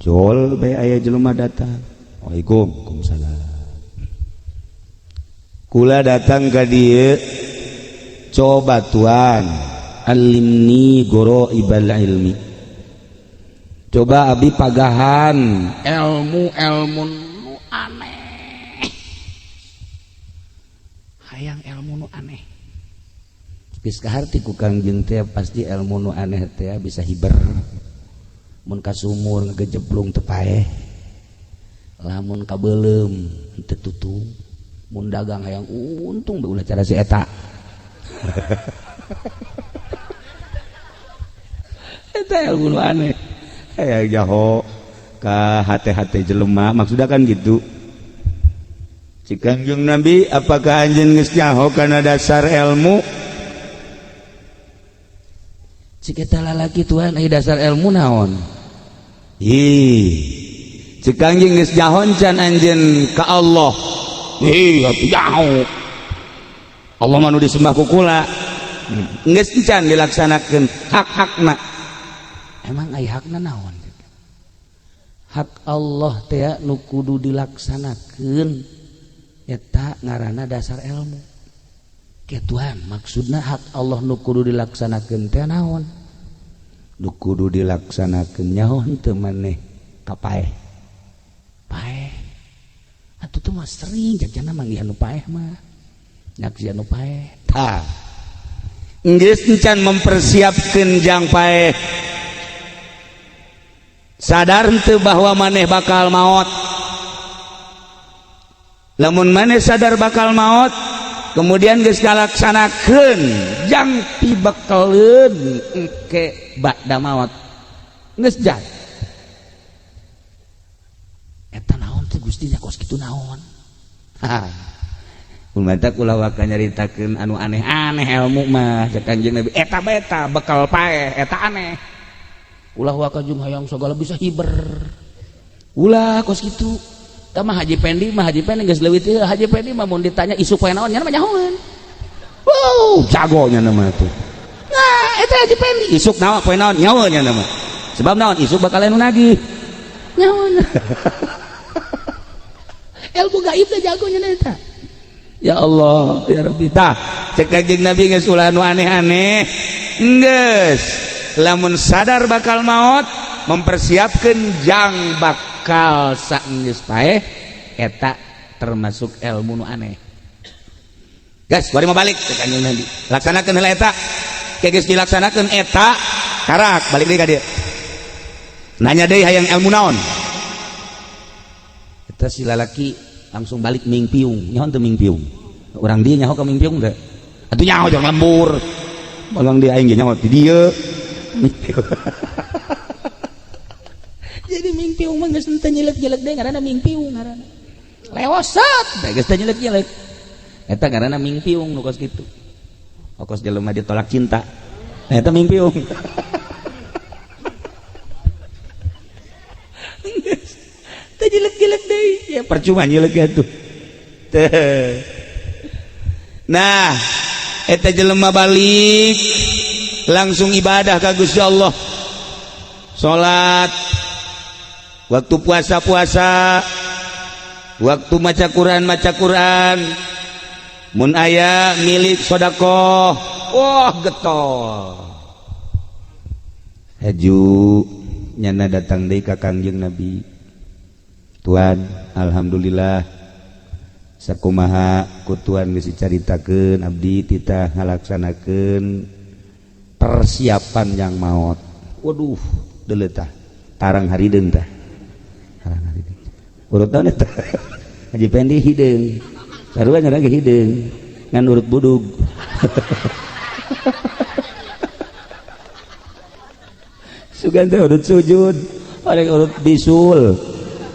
jol bae aya jelema datang. Waalaikumsalam. Kula datang ka dieu coba tuan alimni goroibal ilmi. Coba abi pagahan ilmu nu aneh. Hayang ilmu nu aneh. Geus kaharti ku Kangjeng teh pasti ilmu nu aneh teh bisa hiber. Mun ka sumur ngagejeblung teu paeh. Lamun ka beuleum teu tutung. Mun dagang hayang untung bae ulah cara si eta. Eta ilmu nu aneh. Hayang jaho ka hate-hate jelema maksudna kan gitu. Cik Kangjeng Nabi apakah anjeun geus nyaho kana dasar ilmu? Cik eta lalaki Tuhan aya dasar ilmu naon? Ih, cik Kangjeng geus nyaho can anjeun ka Allah. Ih, atuh nyaho. Allah mah nu disembah ku kula. Geus can dilaksanakeun hak-hakna. Emang aya hakna naon? Hak Allah teh nu kudu dilaksanakeun eta ngaranna dasar ilmu. Ke Tuhan maksudna hak Allah nu kudu dilaksanakeun teh naon? Nu kudu dilaksanakeun nyaho henteu maneh ka paeh. Paeh. Atuh teh mah sering jajana manggihan nu paeh mah. Nyaksian nu paeh. Tah. Geus encan mempersiapkeun jang paeh. Sadar henteu bahwa maneh bakal maot. Lamun maneh sadar bakal maot, kemudian geus ngalaksanakeun jang pibekeleun engke ba'da maot. Geus jan. Eta naon teh Gusti nya kos kitu naon? Ha. Mun mata kula waka nyaritakeun anu aneh-aneh ilmu mah cek Kanjeng Nabi eta bae eta bekal paeh eta aneh. Ulah waka jeung hayang sagala bisa hiber. Ulah kos kitu. Tah mah Haji Pendi mah Haji Pendi geus leuwih teh Haji Pendi mah mun ditanya isuk poe naon nya mah nyahoeun. Wow, jago nya mah tuh. Nah, eta Haji Pendi isuk naon poe naon nyahoeun nya mah. Sebab naon isuk bakal anu nagih. Nyahoeun. Ilmu gaib teh jago nya eta. Ya Allah, ya Rabbi. Tah, cek Kanjeng Nabi geus ulah nu aneh-aneh. Geus. Lamun sadar bakal maot mempersiapkan jang bakal saenggeus paeh eta termasuk ilmu nu aneh. Guys, bari mau balik cek Kanjeng Nabi. Laksanakeun heula eta. Ke geus dilaksanakeun eta, karak balik deui ka dieu. Nanya deui hayang ilmu naon? Eta si lalaki langsung balik mingpiung. Nyaho teu mingpiung? Urang dieu nyaho ka mingpiung teh? Atuh nyaho jang lembur. Balang dia aing ge nyaho di dieu. Jadi mingpiung mah geus teu nyelek-nyelek deui ngaranna mingpiung ngaranna. Lewosot bae geus teu nyelek-nyelek. Eta ngaranna mingpiung nu kos kitu. Kos jelema ditolak cinta. Nah, eta mingpiung. Teu Teu jelek-jelek deui. Ya percuma jelek atuh. Nah, eta jelema balik langsung ibadah ka Gusti Allah. Salat, waktu puasa-puasa, waktu maca Quran maca Quran, mun aya milik sedekah, wah getol. Haju nyana datang deui ka Kangjeng Nabi. Tuan, alhamdulillah sakumaha ku tuan geus dicaritakeun abdi titah ngalaksanakeun persiapan yang maot. Waduh, deuleu tah. Tarang harideung tah. Tarang harideung. Urut naon eta? Haji Pendi hideung. Sarua ngaran ge hideung. Ngan urut budug. Sugan teh urut sujud, orang urut bisul.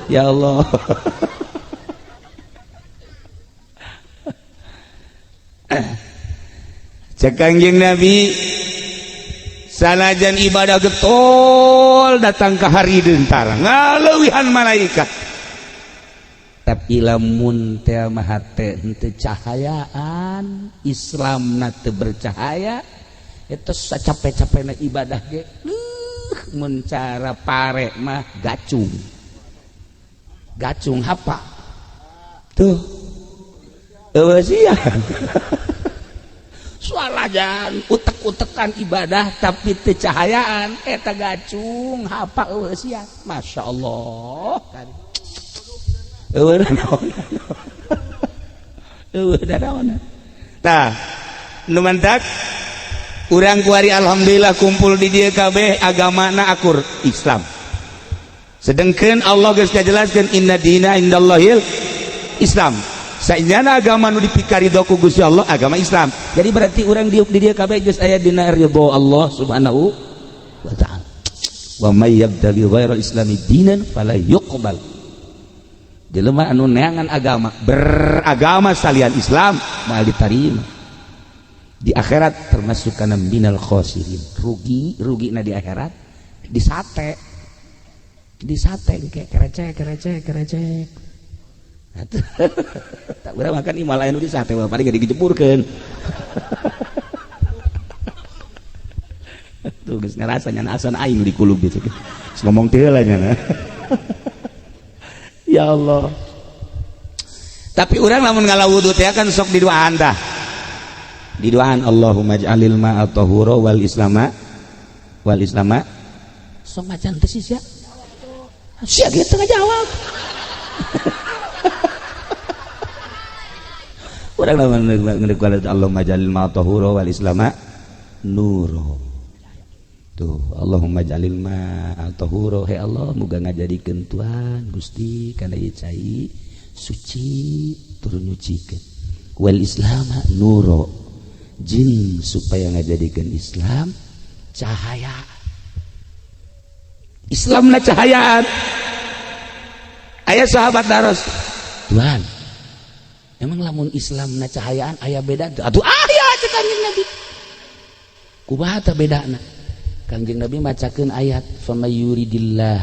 Ya Allah. Cek Kangjeng Nabi sanajan ibadah getol datang ke hari dentara ngaleuwihan malaikat, tapi lamun teh mah hate henteu cahayaan Islamna teu bercahaya eta sacape-capena ibadah ge mun cara pare mah gacung gacung hapa tuh eueuh sia. Sualajan utek-utekan ibadah tapi teu cahayaan eta gacung hapa eueuh sia. Masya Allah eueuh naon eueuh naon. Tah nu mantak urang kuari alhamdulillah kumpul di dieu kabeh agamana akur Islam. Sedengkeun Allah geus ngajelaskeun inna dina indallahil Islam. Saenyana agama nu dipikarido ku Gusti Allah agama Islam. Jadi berarti urang diuk di dieu kabeh geus aya dina ridho Allah Subhanahu wa taala. Wa may yabtaghi ghairal islami dinan fala yuqbal. Jelema anu neangan agama beragama salian Islam moal ditarima. Di akhirat termasuk kana minal khosirin. Rugi, rugina di akhirat disate. Disate kayak kerecek kerecek kerecek. Tak urang makan ieu malah anu disate bapak ge dijeburkeun. Tuh geus ngarasa nyana asan aing di kulub gitu. Geus ngomong teh heula nyana. Ya Allah. Tapi urang lamun ngala wudu teh kan sok diduaan tah. Diduaan Allahumma ij'alil ma'a tahura wal islama wal islama. Sok macan teh sia. Sia gitu ngajawab. Urang lamun ngedeuk Allahumma ij'alil ma'a tahura wal islama nuro. Tuh, Allahumma ij'alil ma'a tahura, he Allah muga ngajadikeun Tuhan Gusti kana ieu cai suci turun nyucikeun. Wal islama nuro, jin supaya ngajadikeun Islam cahaya. Islamna cahayaan. Aya sahabat daros, Tuhan, emang lamun Islamna cahayaan aya beda teu? Atuh aya cek Kangjeng Nabi. Kumaha tah bedana? Kangjeng Nabi macakeun ayat famayuridillah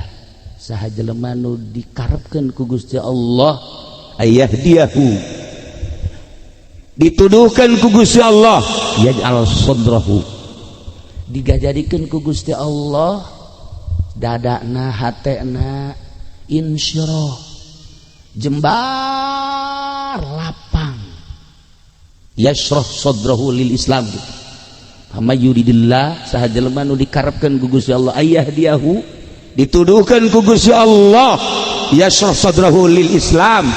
saha jelema nu dikarepkeun ku Gusti Allah ayahdiyahu, dituduhkeun ku Gusti Allah yaj'al sadrahu, digajadikeun ku Gusti Allah dadana hatena insyirah jembar lapang, yashrah sadrahu lil Islam gitu. Famayuridillah saha jelema nu dikarepkeun ku Gusti Allah ayahdiyahu, dituduhkeun ku Gusti Allah yashrah sadrahu lil Islam,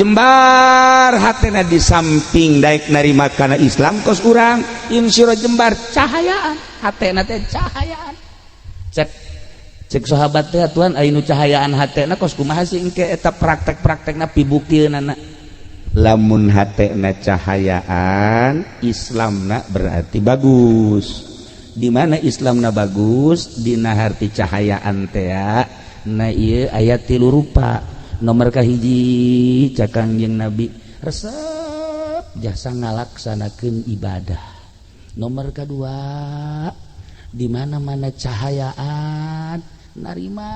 jembar hatena di samping daek narima kana Islam kos urang insyirah jembar cahayaan hatena teh cahayaan. Cek cek sahabat teh Tuhan aya nu cahayaan hatena kos kumaha sih engke eta praktek-praktekna pibuktieunana. Lamun hatena cahayaan Islamna berarti bagus. Di mana Islamna bagus dina harti cahayaan teh na ieu aya tilu rupa. Nomor kahiji cak Kangjeng Nabi resep jasa ngalaksanakeun ibadah. Nomor kedua di mana-mana cahayaan Narima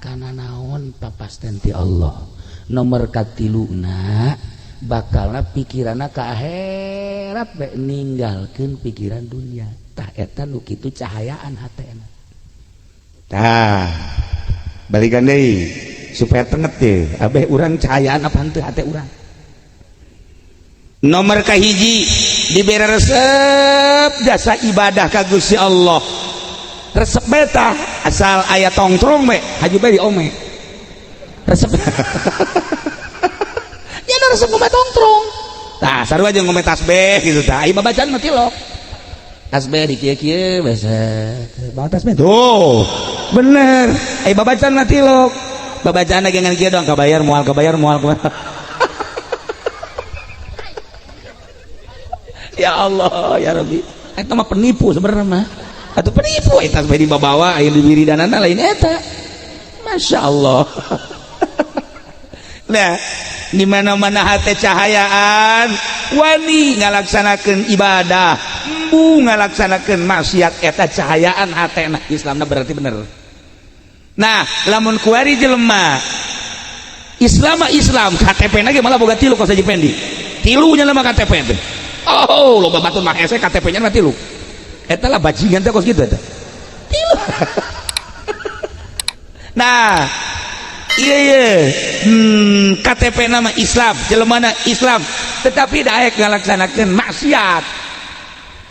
kana naon papasten ti Allah. Nomor katiluna bakalna pikiranna ka akhirat bae ninggalkeun pikiran dunia. Tah eta nu kitu cahayaan hatena. Tah balikan deui supaya tenget teh abeh urang cahayaan apa henteu hate urang. Nomor kahiji dibere resep jasa ibadah ka Gusti Allah. Resep beta asal aya tongtrong we haju bae di ome. Resep. Ya resep ngome tongtrong. Tah sarua jeung ngome tasbih gitu tah. Ai babacaan mah tilok. Tasbih di kieu-kieu biasa. Bawa tasbih tuh. Bener. Ai babacaan mah tilok. Babacaan ge ngan kieu doang kabayar moal kabayar moal. Ya Allah ya Rabbi. Eta mah penipu sebenarnya mah. Atuh penipu eta sampai dibawa aya di wiridanana lain eta. Masya Allah. Nah, di mana-mana hate cahayaan wani ngalaksanakeun ibadah, embu ngalaksanakeun maksiat eta cahayaan hatena Islamna berarti bener. Nah, lamun kuari jelema Islam Islam KTP na ge malah boga tilu kos Haji Pendi. Tilunya mah KTP teh. Oh, loba batur mah hese KTP-nya mah tilu. Eta lah bajingan teh kos kitu eta. Tilu. Nah, iya iya. KTP nama Islam, jelemana Islam, tetapi daek ngalaksanakeun maksiat.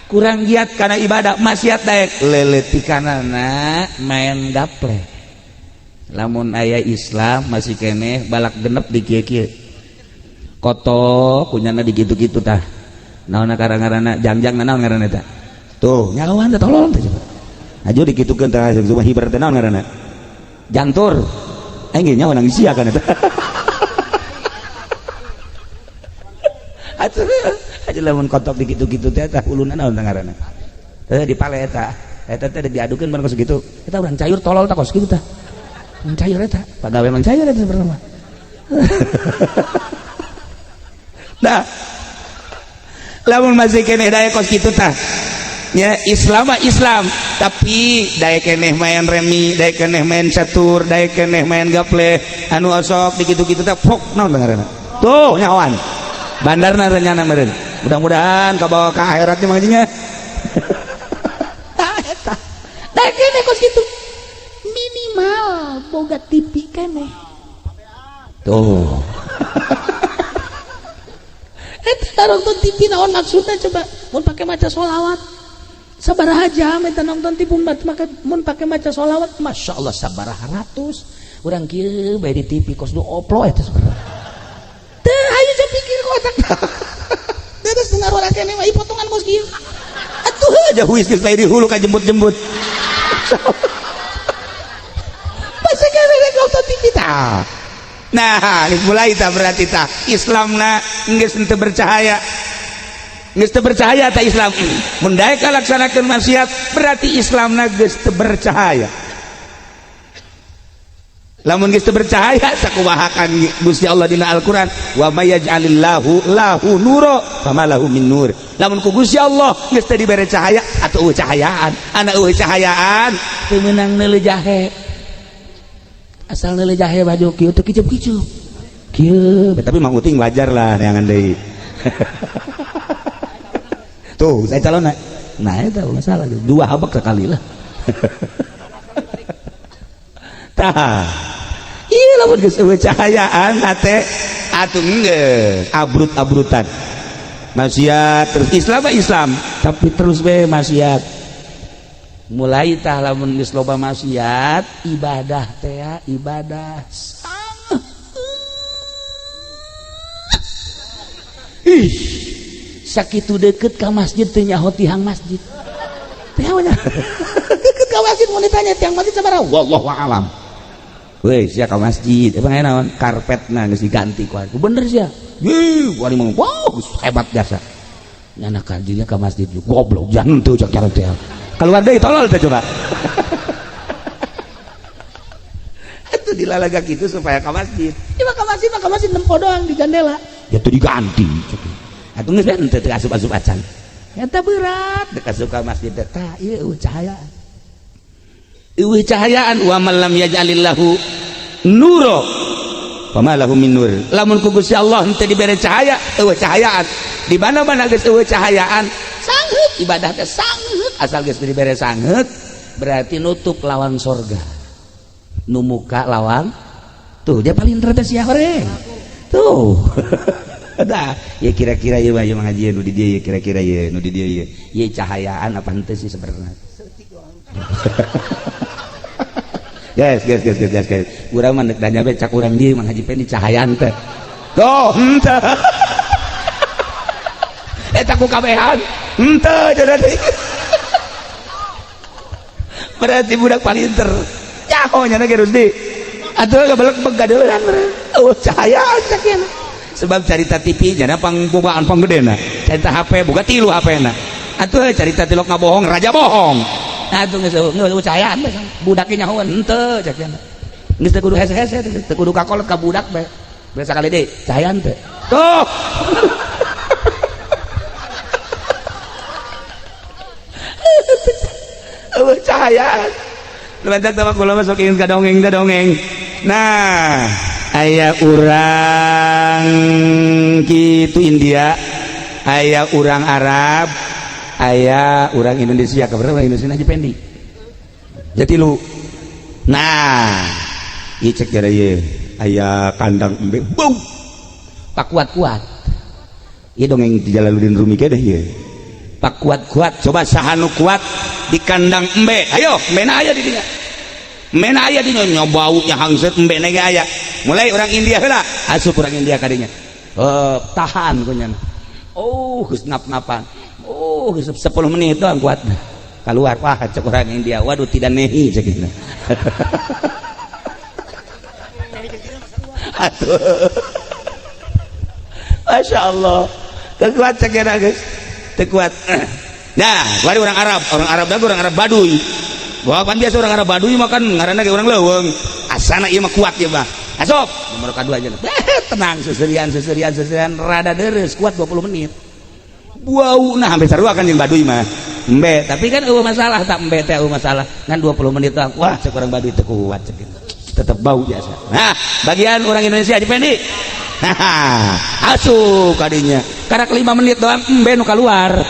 Kurang giat kana ibadah, maksiat daek leletikanana main gaple. Lamun aya Islam masih keneh balak genep di kieu-kieu. Kotok kunyana di kitu-kitu tah. Naonna karang-ngaranna jangjang naon ngaranna eta? Tuh, nyawan teh tolol teh coba. Aju dikitukeun tah cuma hiber teh naon ngaranna? Jantur. Aing ge nyawa nang sia kan eta. Atuh aja lamun kotok dikitu-kitu teh tah uluna naon tah ngaranna? Teh dipale eta. Eta teh diadukeun bareng kos kitu. Eta urang cayur tolol tah kos kitu tah. Mang cayur eta, pagawe mang cayur eta sebenarnya mah. Nah, lamun masih keneh daek kos kitu tah. Ya Islam mah Islam, tapi daek keneh main remi, daek keneh main catur, daek keneh main gaple, anu osok dikitu-kitu teh pok naon ngaranna? Tuh nyawan. Bandarna renyana meureun. Mudah-mudahan kabawa ka akhiratnya mah nya. Tah eta. Daek keneh kos kitu. Minimal boga TV keneh. Tuh. Eta nonton TV naon maksudna coba? Mun pake maca sholawat. Sabaraha jam eta nonton TV mun pake maca sholawat, Masya Allah sabaraha ratus. Urang kieu bae di TV kos nu oplo eta sebenarnya. Teu hayu jam pikir ku otak. Terus ngaruara keneh mah potongan kos kieu. Atuh aja huis geus bae di hulu ka jembut-jembut. Pasti keneh rek nonton TV tah. Nah, mulai tah berarti tah Islamna geus henteu bercahaya. Geus teu bercahaya tah Islam. Mun daek ngalaksanakeun maksiat berarti Islamna geus teu bercahaya. Lamun geus teu bercahaya sakumahakan Gusti Allah dina Al-Qur'an, wa may yaj'alillahu lahu nura fama lahu min nur. Lamun ku Gusti Allah geus teu dibere cahaya atuh eueuh cahayaan, ana eueuh cahayaan teu meunang neuleuh jahe. Asal neuleuh jahe baju kieu teu kicup-kicup. Kieu, tapi Mang Uting wajar lah neangan deui. Tuh, saya calon nah itu masalah dua habak sekali lah. Tah. Iya lamun geus eueuh cahayaan hate atuh geus abrut-abrutan. Maksiat terus Islam mah Islam, tapi terus we maksiat. Mulai tah lamun geus loba maksiat, ibadah teh ibadah. Ih, sakitu deket ka masjid teu nyaho tihang masjid. Teh nya. Deket ka masjid mun ditanya tihang masjid sabaraha? Wallahu a'lam. Weh, sia ka masjid, emang aya naon? Karpetna geus diganti ku aku. Bener sia. Ih, wali mah wow, hebat jasa. Nyana ka dirinya ka masjid goblok jangan teu cak cara teh. Keluar deui tolol teh coba. Atuh dilalaga kitu supaya ka masjid. Ieu ka masjid mah ka masjid nempo doang di jendela. Ya teu diganti. Atuh geus henteu teu asup-asup acan. Eta berat dek asup ka masjid teh tah ieu cahaya. Eueuh cahayaan wa man lam yaj'alillahu nuro fama lahu min nur. Lamun ku Gusti Allah henteu dibere cahaya, eueuh cahayaan. Di mana-mana geus eueuh cahayaan, sangheut ibadah teh sangheut, asal geus dibere sangheut berarti nutup lawang sorga. Nu muka lawang tuh dia paling teh sia horeng. Tuh. Dah, ya kira-kira ieu mah ieu ngaji nu di dieu, kira-kira ieu nu di dieu ieu. Ieu cahayaan apa henteu sih sebenarnya? Guys, guys, guys, guys, guys. Urang mah deuk nanya be cak urang dieu Mang Haji Pendi cahayaan teh. Tuh, henteu. Eta ku kabehan. Henteu jadi. Berarti budak palinter. Nyaho nya ge Rusdi. Atuh gabelek gadeuleuhan. Oh, cahayaan sakieu. Sebab carita TV nya pangbogaan panggedena. Carita HP boga 3 HP na. Atuh carita tilok ngabohong, raja bohong. Atuh geus eueuh cahayaan bae budaknya nyahoan henteu cek nya. Geus teu kudu hese-hese, teu kudu kakolot ka budak bae. Biasa kali deui cahayaan teh. Tuh. Eueuh cahayaan. Lantak teh kula masuk ingin ka dongeng. Nah, aya urang kitu India, aya urang Arab, aya urang Indonesia, kabar urang Indonesia Haji Pendi. Jadi lu. Nah, ieu cek jara ieu, aya kandang embe bau. Pak kuat-kuat. Ieu dongeng di Jalaluddin Rumi ge deh ieu. Pak kuat-kuat, coba saha nu kuat di kandang embe. Ayo, embena aya di dinya. Embena aya di dinya baunya hangseut embena ge aya. Mulai orang India heula, asup orang India kadinya. Tahan kunyana. Oh, geus ngap-ngapan. Oh, 10 menit doang kuat. Keluar, wah cek orang India, waduh tidak nehi cek gitu. Aduh. Masya Allah. Tekuat cek ya guys. Tekuat. Nah, bari orang Arab dah orang Arab Baduy. Wah, kan biasa orang Arab Baduy makan ngaranna ge orang leuweung. Asana ieu mah kuat ieu mah. Asup, nomor kadua aja. Tenang, seserian rada deres kuat 20 menit. Wow, nah hampir sarua kan jeung Baduy mah. Embe, tapi kan eueuh masalah tak embe teh eueuh masalah. Ngan 20 menit doang. Wah, cek orang Baduy teu kuat cek gitu. Tetep bau biasa. Nah, bagian orang Indonesia Haji Pendi. Nah, asup kadinya. Karak 5 menit doang embe nu keluar.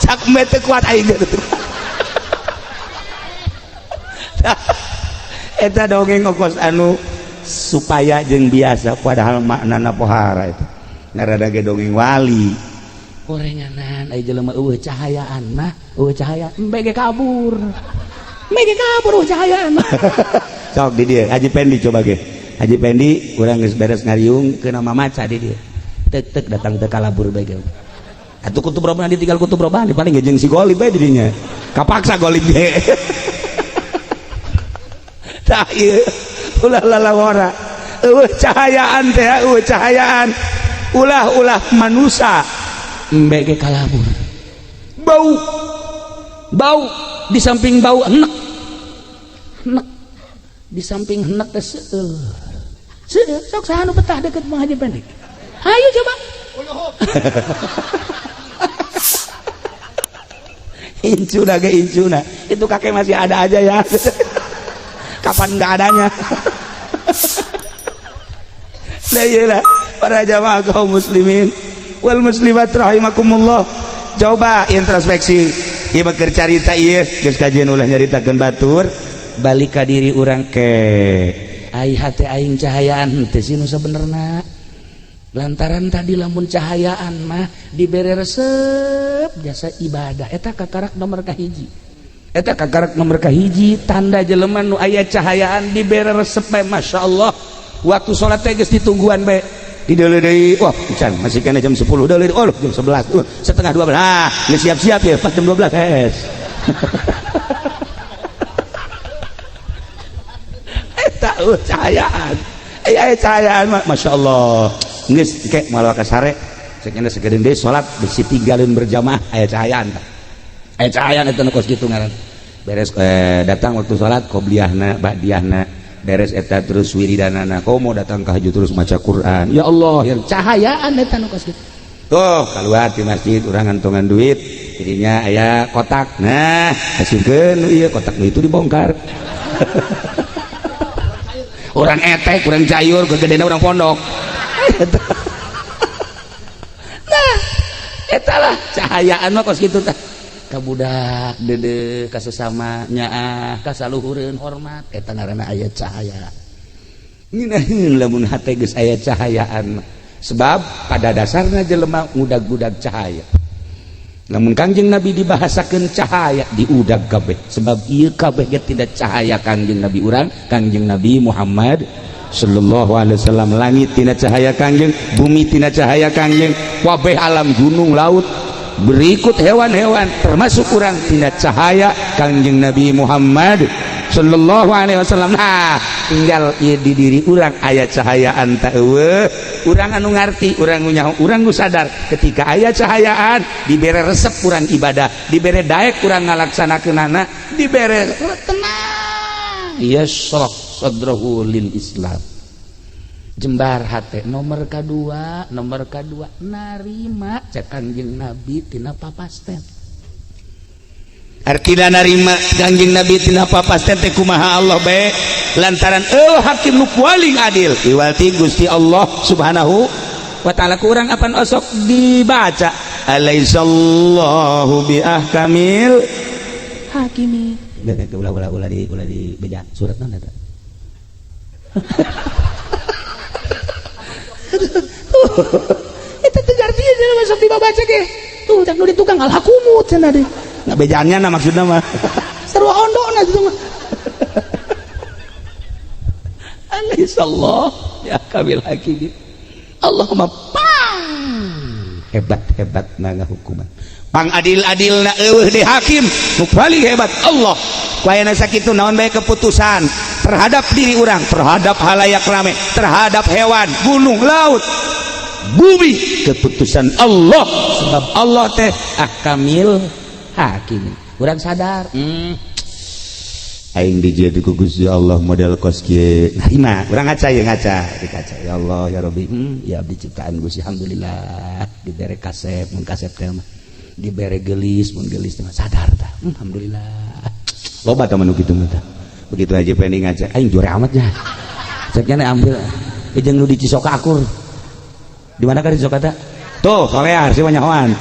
Cak embe teu kuat aing teh. Eta dongeng okos anu supaya jeung biasa padahal maknana pohara itu ngarada ge dongeng wali gorenganan aya jelema eueuh cahayaan mah eueuh cahaya embe ge kabur eueuh cahayaan. Sok di dieu Haji Pendi coba ge Haji Pendi urang geus beres ngariung keuna mamaca di dieu tek tek datang teu kalabur bae ge atuh kutub robana ditinggal kutub robana paling ge jeung si Golib bae di dinya kapaksa Golib ge. Tah ieu ulah lalawara eueuh cahayaan teh eueuh cahayaan ulah-ulah manusia embe ge kalabur bau bau di samping bau enek enek di samping enek teh seueur seueur sok saha nu betah deket Mang Haji Pendek ayo coba. Incuna ge incuna itu kakek masih ada aja ya. Kapan nggak adanya. Nah iyalah para jamaah kaum muslimin wal muslimat rahimakumullah, coba introspeksi ieu mah keur carita ieu geus kajian ulah nyaritakeun batur balik ka diri urang ke ai hate aing cahayaan henteu sih nu sabenerna lantaran tadi lamun cahayaan mah dibere resep jasa ibadah eta kakarak nomor kahiji. Eta kakarak nomor kahiji tanda jelema nu aya cahayaan dibere resep bae masyaallah waktu salat teh geus ditungguan bae dideuleu deui wah can masih kana jam 10 deuleu oh jam 11 setengah 12 ah geus siap-siap ya pas jam 12 es. Eta cahayaan aya cahayaan masyaallah geus ke malah ka sare sakeuna sagedeun deui salat bisi tinggalin berjamaah aya cahayaan tah. Cahayaan itu nu kos kitu ngaran beres datang waktu salat qobliyahna ba'diyahna beres eta terus wiridanana komo datang ka haju terus maca Quran ya Allah yang cahayaan eta nu kos kitu tuh keluar di masjid urang ngantongan duit Jadinya aya kotak. Nah, asupkeun ieu kotak itu dibongkar. Orang etek, kurang cayur, kegedena orang pondok. Nah, eta lah cahayaan mah kos kitu tah. Ka budak deudeuh ka sesama nyaah ka saluhureun hormat eta ngaranna aya cahaya. Ngeunaheun lamun hate geus aya cahayaan mah. Sebab pada dasarnya jelema ngudag-udag cahaya. Namun Kangjeng Nabi dibahasakan cahaya diudag kabeh sebab ieu kabeh ge tidak cahaya Kangjeng Nabi urang Kangjeng Nabi Muhammad sallallahu alaihi wasallam. Langit tina cahaya Kangjeng, bumi tina cahaya Kangjeng, kabeh alam gunung laut berikut hewan-hewan termasuk urang tina cahaya Kangjeng Nabi Muhammad sallallahu alaihi wasallam. Nah, tinggal ieu di diri urang aya cahayaan ta eueuh. Urang anu ngarti, urang nu nyaho, urang nu sadar ketika aya cahayaan dibere resep urang ibadah, dibere daek urang ngalaksanakeunana, dibere tenang, yashrah sadrahu lil Islam, jembar hate. Nomor kedua, nomor kedua narima cek Kangjeng Nabi tina papasten. Artina narima Kangjeng Nabi tina papasten teh kumaha Allah bae, lantaran eueuh hakim nu paling adil iwal ti Gusti Allah Subhanahu wa taala. Ku urang apan osok dibaca alaisallahu bi ahkamil hakimi. Ulah ulah ulah di ulah di beja surat naon eta. Eta teu gartieun cenah sok dibabaca ge. Tuh cak nu di tukang alhakumut cenah deh. Nah bejaannya nah maksudna mah. Sarua ondona itu mah. Alaihissallah ya kamil hakim. Allahumma pang hebat-hebat na ngahukuman. Pang adil-adilna eueuh di hakim nu paling hebat Allah. Ku ayana sakitu naon bae keputusan terhadap diri urang, terhadap halayak rame, terhadap hewan, gunung, laut, bumi, keputusan Allah sebab Allah teh ahkamil hakim. Urang sadar, aing dijieun ku Gusti Allah model kos kieu. Narima, urang ngaca ya ngaca, di kaca. Ya Allah ya Rabbi, ya abdi ciptaan Gusti alhamdulillah dibere kasep mun kasep teh mah. Dibere gelis mun gelis teh mah sadar tah. Alhamdulillah. Loba tah mah nu kitu mah tah. Begitu aja pending ngaca, aing jore amat nya. Ceknya ambil jeung nu di Cisoka akur. Di mana kan di Cisoka teh? Tuh, solear sih banyahoan.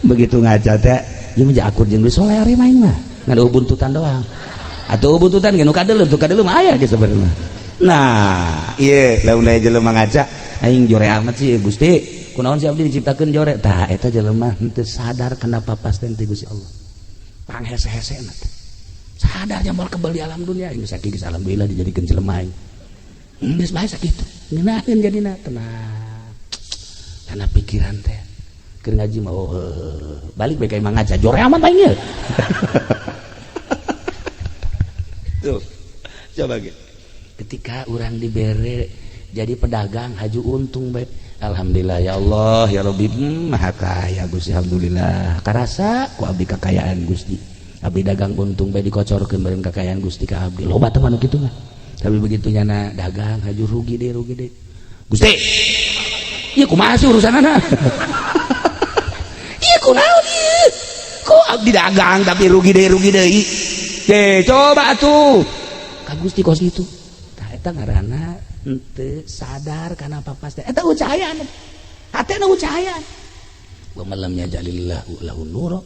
Begitu ngaca teh, ieu mah akur jeung nu solear main mah. Ngan buntutan doang. Atau buntutan ge nu kadeuleu, tuh kadeuleu mah aya ge sebenarnya. Nah, ieu lamun aya jelema ngaca, aing jore amat sih Gusti. Kunaon si abdi diciptakeun jore? Tah eta jelema henteu sadar kenapa pasten ti Gusti Allah. Panghese-hesena teh. Sadar moal kebal di alam dunia, geus sakieu geus alhamdulillah dijadikeun jelema aing. Geus bae sakitu. Ngeunaheun jadina tenang. Karena pikiran teh keur ngaji mah oh, balik bae ka imah ngaca jore amat aing ye. Tuh. Coba ge. Ketika urang dibere jadi pedagang haju untung bae. Alhamdulillah ya Allah ya Rabbi, maha kaya Gusti alhamdulillah. Karasa ku abdi kakayaan Gusti. Abdi dagang untung bae dikocorkeun bareng kakayaan Gusti ka abdi. Loba teh mah nu kitu mah. Tapi begitu nyana dagang haju rugi deh rugi deh. Gusti. Ieu kumaha sih urusanana? Ieu kunaon ieu? Kok abdi dagang tapi rugi deh rugi deui. Deh coba atuh. Ka Gusti kos kitu. Tah eta ngaranna henteu sadar kana papasten. Eta cahayaan. Hatena cahayaan. Wa man lam yaj'alillahu lahu nura.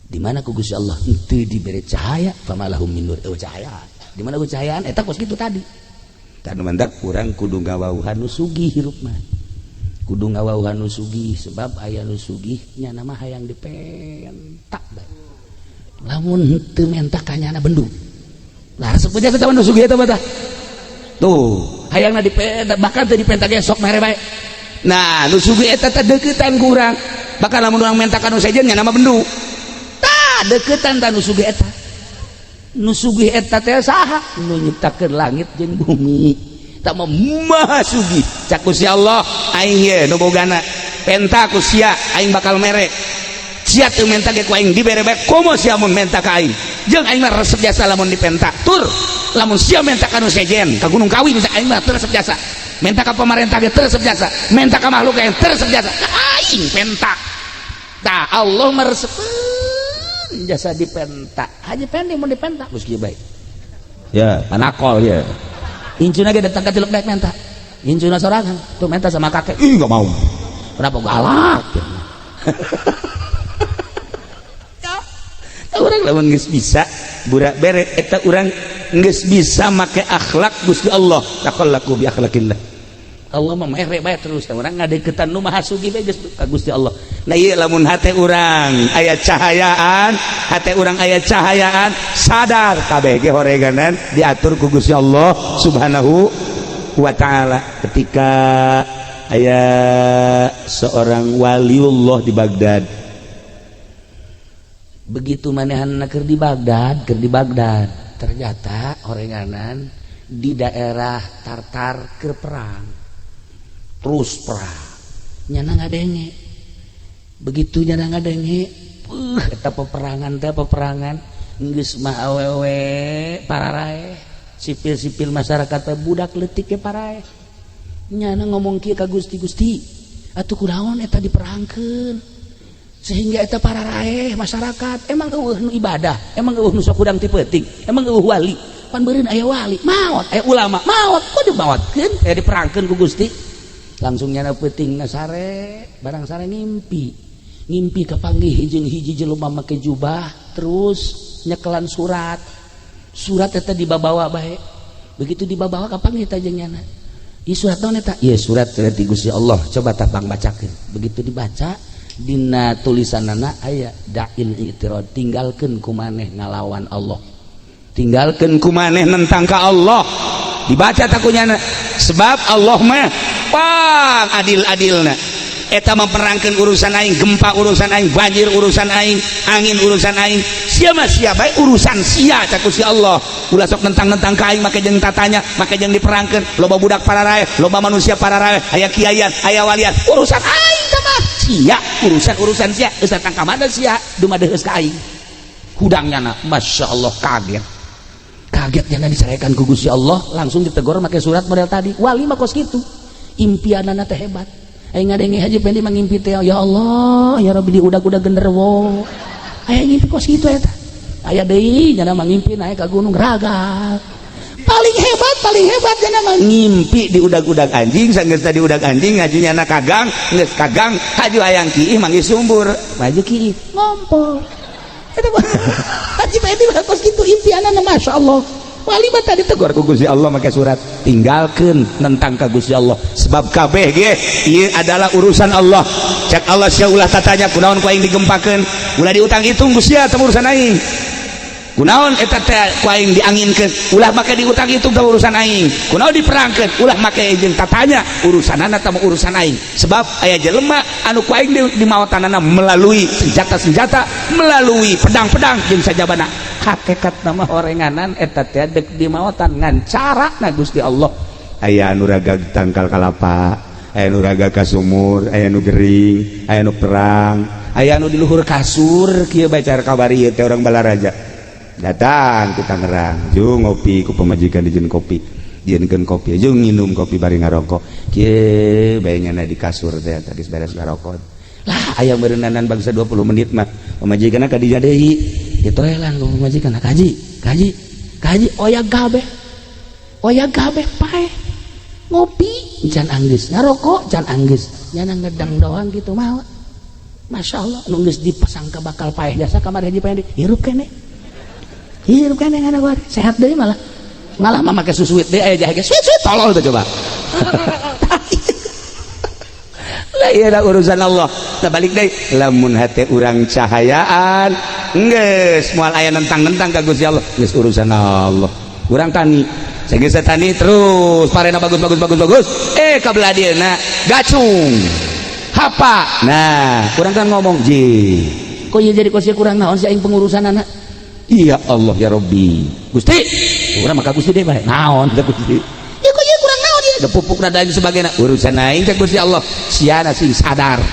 Di mana ku Gusti Allah henteu dibere cahaya, famalahum min nur. Cahayaan. Di mana ku cahayaan eta kos kitu tadi. Tah nu mantak urang kudu ngawauhan nu sugih hirup mah. Kudu ngawauhan nu sugih sebab aya nu sugih nya mah hayang dipentak bae. Lamun henteu menta ka nyana bendung. Lah resep aja eta nu sugih eta mah tah. Tuh, hayangna dipenta bahkan teu dipenta ge sok mere bae. Nah, nu sugih eta teh deuketan ku urang. Bahkan lamun urang menta ka nu sejen nya nama bendu. Tah deuketan tah nu sugih eta. Nu sugih eta teh saha? Nu nyiptakeun langit jeung bumi. Tah mah maha sugih. Cak Gusti Allah, aing ye nu bogana. Penta ku sia, aing bakal mere. Sia teu menta ge ku aing dibere bae. Komo sia mun menta ka aing. Jeung aing mah resep jasa lamun dipenta. Tur lamun sia menta ka nu sejen, ka Gunung Kawi bisa aing mah teu resep jasa. Menta ka pamarentah ge teu resep jasa. Menta ka makhluk ge teu resep jasa. Ka aing penta. Tah Allah meresepeun jasa dipenta. Haji Pendi mun dipenta geus kieu bae. Ya, panakol ya. Incuna ge datang ka tiluk daek menta. Incuna sorangan tuh menta sama kakek. Ih, enggak mau. Kenapa galak? Ya, urang lamun geus bisa burak bere eta urang geus bisa make akhlak Gusti Allah. Takhallaku bi akhlakillah. Allah mah mere bae terus urang ngadeukeutan nu maha sugih bae geus ka Gusti Allah. Nah ieu lamun hate urang aya cahayaan, hate urang aya cahayaan, sadar kabeh ge horeganan diatur ku Gusti Allah Subhanahu wa taala. Ketika aya seorang waliullah di Baghdad, begitu manehanna keur di Baghdad, ternyata horenganan di daerah Tartar keur perang, terus perang, nyana ngadenge, begitu nyana ngadenge, eta peperangan teh peperangan, geus mah awewe pararaeh, sipil-sipil masyarakat teh budak leutik ge paraeh. Nyana ngomong kieu ka Gusti, Gusti, atuh kunaon eta diperangkeun sehingga eta pararaeh masyarakat, emang eueuh nu ibadah, emang eueuh nu sok hudang ti peuting, emang eueuh wali, pan beureun aya wali, maot, aya ulama, maot, kok dimaotkeun, aya diperangkeun ku Gusti. Langsung nyana peuting sare, barang sare ngimpi. Ngimpi kapanggih jeung hiji jelema make jubah, terus nyekelan surat. Surat eta dibabawa bae. Begitu dibabawa kapanggih teh jeung nyana. Ieu surat naon eta? Ieu surat ti Gusti Allah. Coba tah pang bacakeun. Begitu dibaca dina tulisanana aya da'il i'tirad, tinggalkeun ku maneh ngalawan Allah. Tinggalkeun ku maneh nentang ka Allah. Dibaca takunyana sebab Allah mah pang adil-adilna. Eta memperangkeun urusan aing, gempa urusan aing, banjir urusan aing, angin urusan aing. Sia mah sia bae urusan sia cak Gusti Allah. Ulah sok nentang-nentang ka aing make jeung tatanya, make jeung diperangkeun, loba budak pararaeh, loba manusia pararaeh, aya kiaian, aya walian, urusan aing teh mah. Sia urusan-urusan sia, geus datang ka mana sia, dumadeheus ka aing. Hudangnya na, Masya Allah kaget. Kaget jangan diceraikan ku Gusti Allah, langsung ditegur make surat model tadi. Wali mah kos kitu. Impianana teh hebat. Aing ngadenge Haji Pendi mah ngimpi teh, ya Allah, ya Rabbi diudag-udag genderuwo. Aya ngimpi kos kitu eta. Aya deui nyana mah ngimpi naik ka gunung raga. Paling hebat nyana mah ngimpi diudag-udag anjing, sanggeus tadi udag anjing ngaji nyana kagang, geus kagang haju hayang kiih manggih sumbur, maju kiih ngompol. Eta mah Haji Pendi mah kos kitu impianana Masya Allah. Wali mah tadi tegur ku Gusti Allah make surat, tinggalkeun nentang ka Gusti Allah sebab kabeh ge ieu adalah urusan Allah. Cek Allah sia ulah tatanya kunaon ku aing digempakeun, ulah diutang hitung ku sia teh urusan aing. Kunaon eta teh ku aing dianginkeun, ulah make diutang hitung teh urusan aing. Kunaon diperangkeun, ulah make jeung tatanya urusanana teh urusan aing. Sebab aya jelema anu ku aing dimaotanana melalui senjata-senjata, melalui pedang-pedang jeung sajabana. Hakikat nama orenganan eta teh dek dimaotan ngan cara na Gusti Allah. Aya anu raga tangkal kalapa, aya anu raga ka sumur, aya anu gering, aya anu perang, aya anu di luhur kasur kieu bae cara kabari ieu teh orang Balaraja. Datang ke Tangerang, jung ngopi ku pamajikan dijieun kopi, dijieunkeun kopi, jung nginum kopi bari ngarokok. Kieu bae nyana di kasur teh geus beres ngarokok. Lah aya meureunnanan bangsa 20 menit mah pamajikanna ka dinya deui. Ditoelan ku pamajikan, kaji, kaji, kaji oya gabe pae. Ngopi can anggeus, ngarokok can anggeus, nyana ngedang doang gitu mah. Masya Allah, nu geus dipasangka bakal paeh jasa kamari Haji Pendi, hirup keneh. Hirup keneh ngana gua, sehat deui malah. Malah mah make susuit deui aya jahe ge suit suit tolol tuh coba. Lah ieu urusan Allah. Nah balik deui, lamun hate urang cahayaan geus moal aya nentang-nentang ka Gusti Allah, geus urusan Allah. Urang tani, sageus tani terus parena bagus bagus bagus bagus, ka belah dieuna gacung. Hapa. Nah, urang kan ngomong, "Ji, kok ieu jadi kos kurang naon sih aing pengurusan anak?" Iya Allah ya Rabbi. Gusti, urang maka Gusti deui bae. Naon teh Gusti? Ya kok ieu kurang naon ieu? Da pupuk dan lain sebagainya. Urusan aing teh Gusti Allah. Siana sing sadar.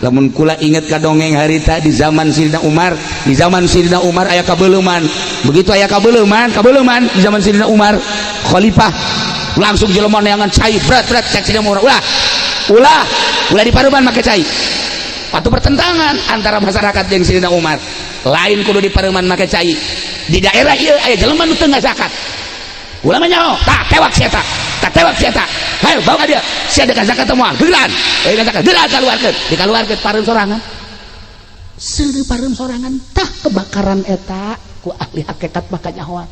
Lamun kula inget ka dongeng harita di zaman Sidina Umar, di zaman Sidina Umar aya kabeuleman. Begitu aya kabeuleman, kabeuleman di zaman Sidina Umar, khalifah langsung jelema neangan cai berat-berat cek Sidina Umar. Ulah. Ulah, ulah di paruban make cai. Atau pertentangan antara masyarakat jeung Sayyidina Umar. Lain kudu dipareuman make cai. Di daerah ieu aya jelema nu teu ngazakat. Ulah mah nyaho, tah tewak sia, tah tewak sia. Hayo bawa ka dia. Sia deuk zakat teh moal. Geulan. Euy zakat, geulan kaluarkeun. Dikaluarkeun, pareum sorangan. Seureuh pareum sorangan, tah kebakaran eta ku ahli hakikat maka nyahoan.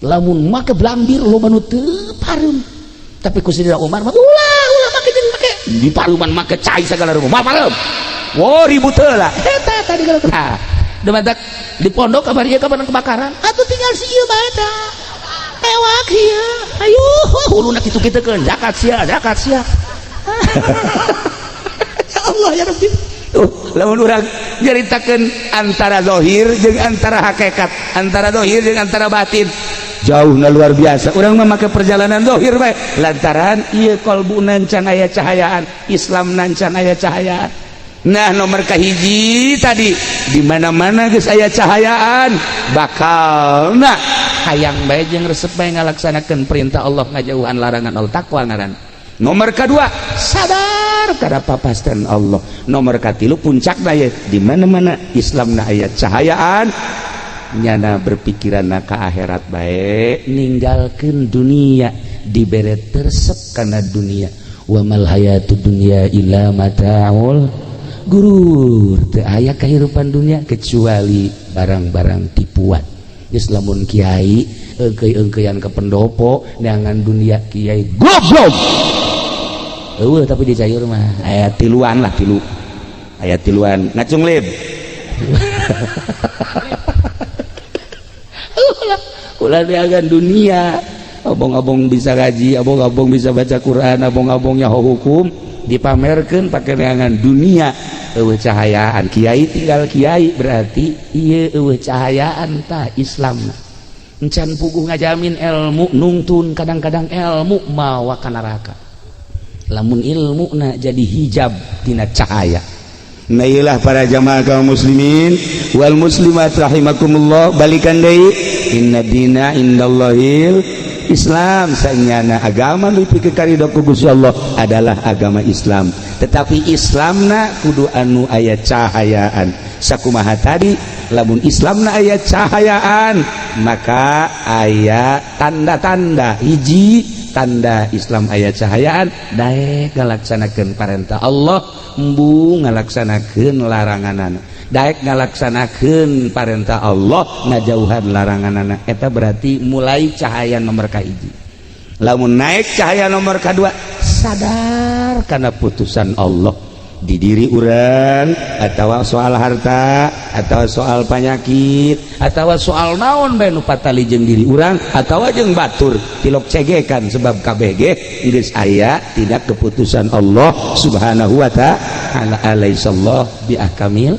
Lamun make blambir loba nu teu pareum. Tapi ku Sayyidina Umar mah ulah, ulah make jeung make di pareuman make cai segala rupa. Moal pareum. Wow, ribut heula. Eta tadi kalau nah, demantak di pondok kabar ieu kabar kebakaran. Atuh tinggal si ieu bae eta. Tewak ieu. Ayo, huluna kitu-kitukeun, zakat sia, zakat sia. Ya Allah ya Rabbi. Tuh, lamun urang nyaritakeun antara zahir jeung antara hakikat, antara zahir jeung antara batin, jauhna luar biasa. Urang mah make perjalanan zahir bae lantaran ieu kolbu can aya cahayaan, Islam can aya cahayaan. Nah, nomor kahiji tadi, di mana-mana geus aya cahayaan bakal nah hayang bae jeung resep bae ngalaksanakeun perintah Allah, ngajauhan larangan Allah, takwa ngaran. Nomor kedua, sadar kada papasten Allah. Nomor katilu, puncak ye, di mana-mana Islam na aya cahayaan, nyana berpikiran ka akhirat bae, ninggalkeun dunia, dibere teu resep kana dunia. Wa mal hayatud dunya illa mataul gurur, teu aya kehidupan dunia kecuali barang-barang tipuan. Geus lamun kiai eungkeuy-eungkeuyan ke pendopo neangan dunia, kiai goblok eueuh, tapi di cayur mah aya tiluan lah, tilu aya tiluan ngacung lib. Ulah neangan dunia, abong-abong bisa ngaji, abong-abong bisa baca Quran, abong-abong nyaho hukum, dipamerkeun pakai neangan dunia. Eueuh cahayaan, kiai tinggal kiai, berarti ieu eueuh cahayaan. Tah, Islam encan puguh ngajamin ilmu nungtun. Kadang-kadang ilmu mawa ka neraka lamun ilmu na jadi hijab tina cahaya. Nah, iyalah para jamaah kaum muslimin wal muslimat rahimakumullah, balikan deui, inna dina indallahil Islam. Sanyana agama nu dipikarido ku Gusti Allah adalah agama Islam, tetapi Islamna kudu anu aya cahayaan. Sakumaha tadi, lamun Islamna aya cahayaan maka aya tanda-tanda. Hiji tanda Islam aya cahayaan, daek ngalaksanakeun parentah Allah, embung ngalaksanakeun laranganana. Daek ngalaksanakeun parentah Allah, ngajauhan laranganana, eta berarti mulai cahaya nomor kahiji. Lamun naik cahaya nomor kedua, sadar karena putusan Allah di diri urang atau soal harta atau soal penyakit atau soal naon bae nu patali jeung diri urang atau jeung batur, tilok cegekan, sebab KBG geus aya tidak keputusan Allah Subhanahu wa Ta'ala. Alaihissallah bi ahkamil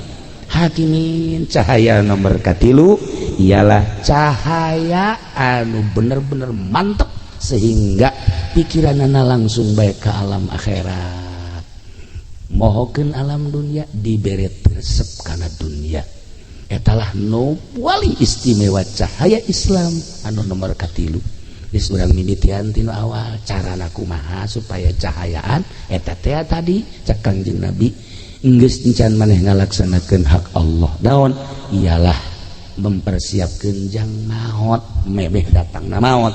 hakimin. Cahaya nomor katilu ialah cahaya anu bener-bener mantep sehingga pikiranana langsung baik ke alam akhirat, mohokeun alam dunia, dibere teu resep kana dunia. Etalah nu paling istimewa, cahaya Islam anu nomor katilu. Geus urang mimitian tinu awal, carana kumaha supaya cahayaan eta teh tadi cek Kangjeng Nabi, geus encan maneh ngalaksanakeun hak Allah naon, ialah mempersiapkeun jang maot, memeh datangna maot.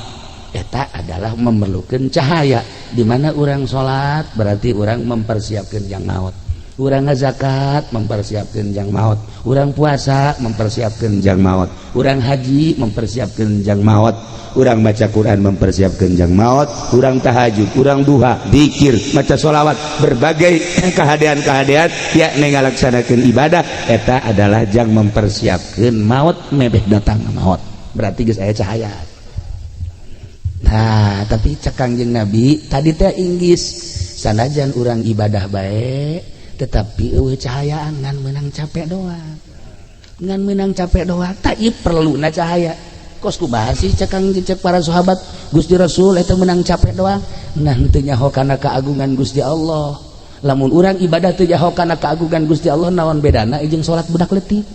Eta adalah memerlukan cahaya, di mana orang salat berarti orang mempersiapkan jang maut, urang ngazakat mempersiapkan jang maut, urang puasa mempersiapkan jang maut, urang haji mempersiapkan jang maut, urang baca Quran mempersiapkan jang maut, urang tahajud, urang duha, dikir, maca sholawat, berbagai kehadean-kehadean ya ngalaksanakeun ibadah, eta adalah jang mempersiapkan maut, mebeh datang maut, berarti geus aya cahaya. Nah, tapi cek Kangjeng Nabi tadi teh, inggis sanajan urang ibadah baik tetapi eueuh cahayaan, ngan menang capek doang, ngan menang capek doang. Tak perlu na cahaya. Kos kumaha sih, cek Kang, cek para sahabat, Gusti Rasul eta menang capek doang? Nah, henteu nyaho kana keagungan Gusti Allah. Lamun urang ibadah teu nyaho kana keagungan Gusti Allah, naon bedana jeung salat budak leutik?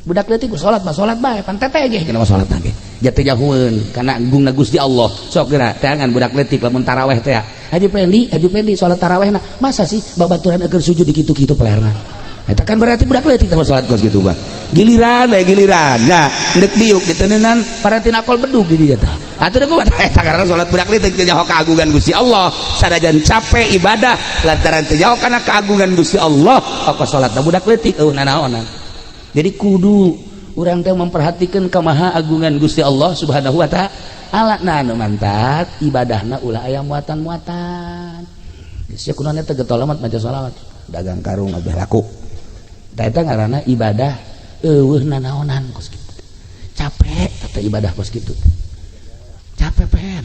Budak leutik ku salat mah salat bae, pan tete ge kana salat ge jatuh jahueun kana agungna Gusti Allah. Sok geura teangan budak leutik lamun taraweh teh. Haji Pendi, Haji Pendi salat tarawehna, masa sih babaturan keur sujud di kitu-kitu pelerna? Eta kan berarti budak leutik teh salat kos kitu mah. Giliran we giliran. Nah, ndek diuk diteneunan paratina akol bedug di dieu tah. Atuh kumaha eta karena salat budak leutik teu nyaho keagungan Gusti Allah. Sanajan capek ibadah lantaran teu nyaho kana keagungan Gusti Allah, apa salatna budak leutik eueuh nanaonan. Jadi kudu urang teh memperhatikan kemaha agungan Gusti Allah Subhanahu wa Ta'ala. Nah, nu mantak ibadahna ulah aya muatan-muatan. Geus sia kunaon eta getol amat maca sholawat, dagang karung abeh laku. Tah eta ngaranna ibadah eueuh nanaonan kos kitu. Capek teh ibadah kos kitu. Capek pen.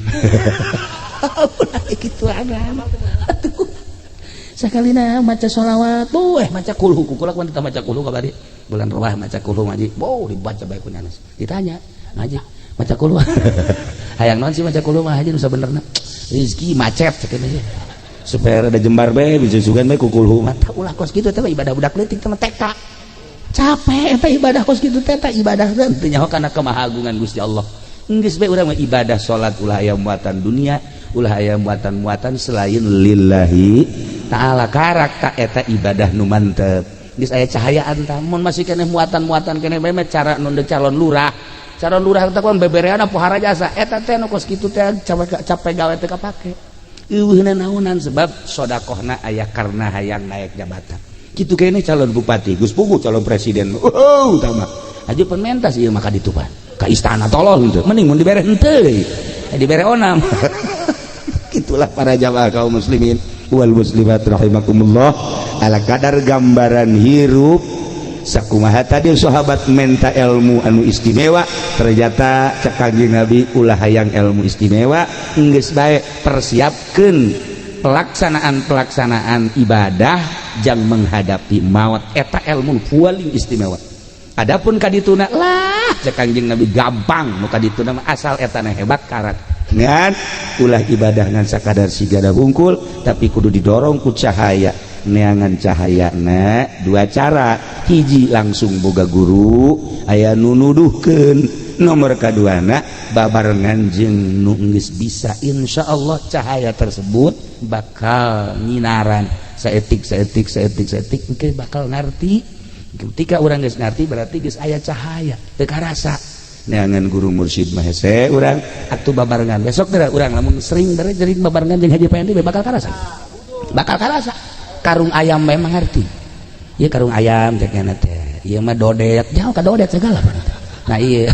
Ulah kitu atuh. Sakalina maca sholawat, tuh maca kulhu, kula kuan teh maca kulhu kabari. Bulan ruah maca kulhu ngaji. Boh dibaca bae ku nyanes. Ditanya, ngaji maca kulhu. Hayang naon sih maca kulhu mah haji nu sabenerna? Rezeki macet cek teh. Supaya ada jembar bae bisa sugan bae ku kulhu mah. Tah ulah kos kitu teh ibadah budak leutik teh TK. Capek eta ibadah kos kitu teh eta ibadah teh teu nyaho kana kemahagungan Gusti Allah. Geus bae urang mah ibadah salat ulah aya muatan dunia, ulah aya muatan-muatan selain lillahi ta'ala. Karak ta eta ibadah nu mantep. Geus aya cahayaan tah mun masih keneh muatan-muatan keneh bae mah cara nu calon lurah. Calon lurah teh kan beberean pohara jasa eta teh nu kos kitu teh capek gawe teh kapake. Eueuh naonan sebab sodakohna aya karena hayang naik jabatan. Kitu keneh calon bupati, geus puguh calon presiden. Oh, tah mah. Haji penmentas ieu mah ka ditu pan. Ka istana tolol henteu. Mending mun dibere henteu deui. Dibere onam. Itulah para jamaah kaum muslimin wal muslimat rahimakumullah. Ala kadar gambaran hirup sakumaha tadi sahabat menta ilmu anu istimewa, ternyata cek Kanjeng Nabi ulah hayang ilmu istimewa, geus bae persiapkeun pelaksanaan-pelaksanaan ibadah jang menghadapi maut, eta ilmu paling istimewa. Adapun kadituna lah cek Kanjeng Nabi gampang nu kadituna mah asal etana hebat karak. Ngan ulah ibadah ngan sakadar sigada hungkul, tapi kudu didorong ku cahaya. Neangan cahaya na dua cara, hiji langsung boga guru aya nu nuduhkeun, nomor kaduana babarengan jeung nu geus bisa, insyaallah cahaya tersebut bakal nyinaran saetik saetik saetik saetik engke bakal ngarti. Ketika urang geus ngarti berarti geus aya cahaya teu karasa. Neangan guru mursyid mah hese urang atuh babarengan besok teh urang lamun sering bere jadi babarengan jeung Haji Pendi bakal karasa, bakal karasa. Karung ayam memang ngerti ieu karung ayam cek nya teh ieu mah dodet jauh ka dodet segala. Nah iya.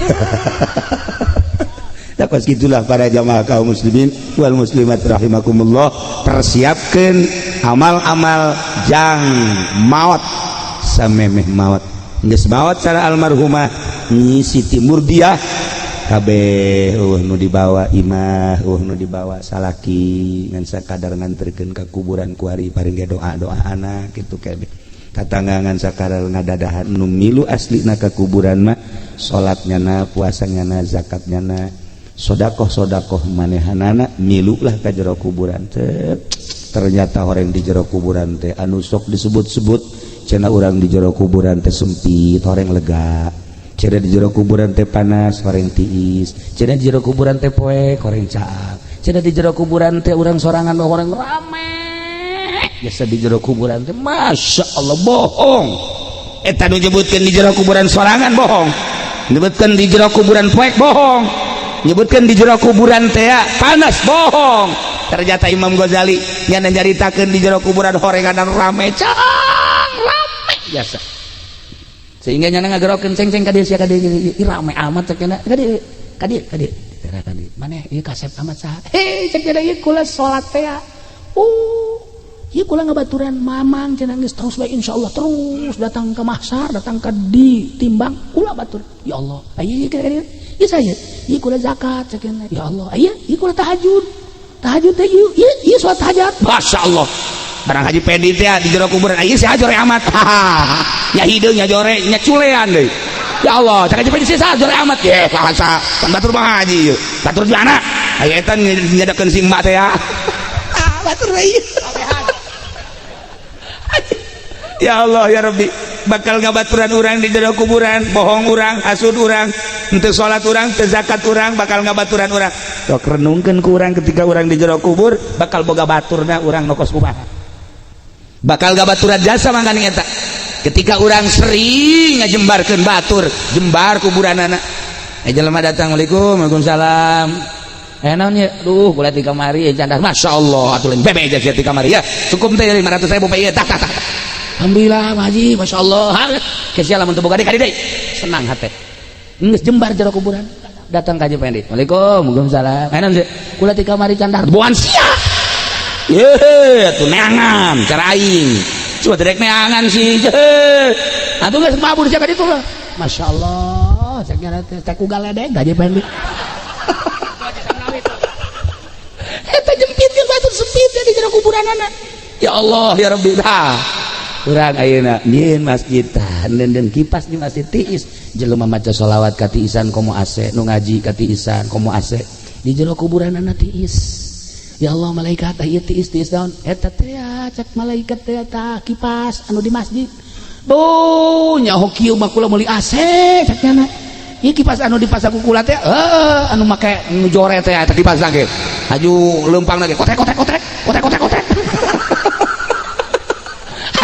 Nah, kos gitulah para jamaah kaum muslimin wal muslimat rahimakumullah, persiapkeun amal-amal jang maut samemeh maut. Geus maut cara almarhumah Nyi Siti Murdiah kabeh eueuh nu dibawa imah, eueuh nu dibawa salaki, ngan sakadar nganterkeun ka kuburan kuari paring ge doa-doa anak kitu kabeh. Tatangga ngan sakadar ngadadahan nu milu aslina ka kuburan mah salatnya na, puasanya na, zakatnya na, sodakoh-sodakoh manehanana milu lah ka jero kuburan teh. Ternyata orang di jero kuburan teh anu sok disebut-sebut cenah urang di jero kuburan teh sempit, horeng lega. Cenah di jero kuburan teh panas, horeng tiis. Cenah di jero kuburan teh poek, horeng caang. Cenah di jero kuburan teh urang sorangan, horeng rame. Biasa di jero kuburan teh masya Allah bohong. Eta nu nyebutkeun di jero kuburan sorangan bohong. Nyebutkeun di jero kuburan poek bohong. Nyebutkeun di jero kuburan teh panas bohong. Ternyata Imam Ghazali nyana nyaritakeun di jero kuburan horengan rame caang rame biasa. Sehingga nyana ngagerokeun ceng-ceng ka dieu sia ka dieu rame amat cek nya ka dieu ka dieu ka dieu ka dieu maneh ieu kasep amat saha hei cek nya ieu kula salat teh ieu kula ngabaturan mamang cenah geus terus bae insyaallah terus datang ke mahsyar datang ke ditimbang kula batur ya Allah aya ka dieu ieu saya ieu kula zakat cek nya ya Allah aya ieu kula tahajud tahajud teh ieu ieu salat hajat masyaallah. Barang Haji Pendi teh di jero kuburan ieu si jore amat. Nya hideung nya jore nya culean deui. Ya Allah, cak Haji Pendi sih jore amat ye bahasa pan batur mah haji ieu. Batur di mana? Aya eta nyadakeun si emak teh ya. Ah, batur ieu. Ya Allah ya Rabbi, bakal ngabaturan urang di jero kuburan, bohong urang, hasud urang, henteu salat urang, teu zakat urang, bakal ngabaturan urang. Sok renungkeun ku urang ketika urang di jero kubur, bakal boga baturna urang nokos kumaha. Bakal gabaturan jasa mangkaning eta. Ketika urang sering ngajembarkeun batur, jembar kuburanana. Jelema datang, "Assalamualaikum." "Waalaikumsalam." Naon ya? Duh, kula ti kamari can. Masya Allah, atuh lain bebe aja ti kamari ya. Cukup teh 500.000 pe ieu. Tah tah tah. Alhamdulillah, Haji, Masya Allah. Kesia lamun teu boga deui deui. Senang hate. Geus jembar jero kuburan. Datang ka Haji Pendi. "Waalaikum, waalaikumsalam." Naon sih? Kula ti kamari can dahar. Buan sia. Ye, atuh neangan cara aing. Coba direk neangan sih. Atuh geus mabur sia ka ditu lah. Masya Allah, cek nya teh teh ku galedeg Haji Pendi. Eta jempitkeun batur sempit di jero kuburanana. Ya Allah, ya Rabbi. Tah. Urang ayeuna nyieun masjid tah, den kipas di masjid tiis. Jelema maca sholawat katiisan komo AC, nu ngaji katiisan komo AC. Di jero kuburanana tiis. Ya Allah, malaikat tah ieu tiis tiis naon? Eta teh cek malaikat teh tah kipas anu di masjid. Duh, nyaho kieu mah kula meuli AC cek nya. Ieu kipas anu dipasang ku kula teh, heuh, anu make nu jore teh eta kipas ge. Haju leumpang lagi kotek kotek kotek kotek kotek kotek.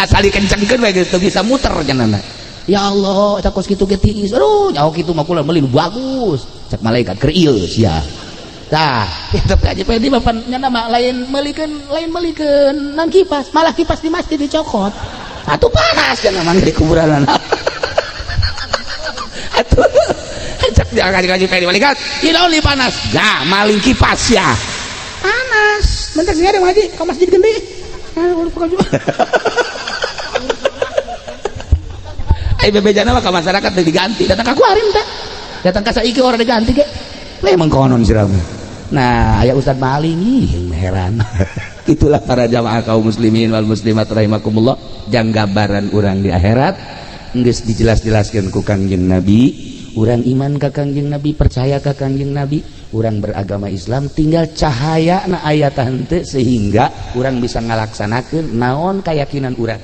Asal dikencengkeun we geus teu bisa muter cenah. Ya Allah, eta kos kitu ge tiis. Aduh, nyaho kitu mah kula meuli nu bagus. Cek malaikat keur ieu sia. Tah, eta teh Haji Pendi mah pan nya mah lain meulikeun nan kipas, malah kipas di masjid dicokot. Atuh panas cenah mah di kuburan. Atuh cek jangan ngaji Pendi malaikat, ieu naon panas? Nah, maling kipas ya. Panas. Bentar sih ada ngaji ke masjid gede. Ai bebejana mah ka masyarakat teh diganti, datang ka kuarim teh. Datang ka saiki orang diganti ge. Lah emang konon sirah. Nah, aya Ustad maling ih heran. Itulah para jamaah kaum muslimin wal muslimat rahimakumullah, jang gambaran urang di akhirat geus dijelas-jelaskeun ku Kangjeng Nabi. Urang iman ka Kangjeng Nabi, percaya ka Kangjeng Nabi, urang beragama Islam, tinggal cahaya na aya henteu sehingga urang bisa ngalaksanakeun naon keyakinan urang.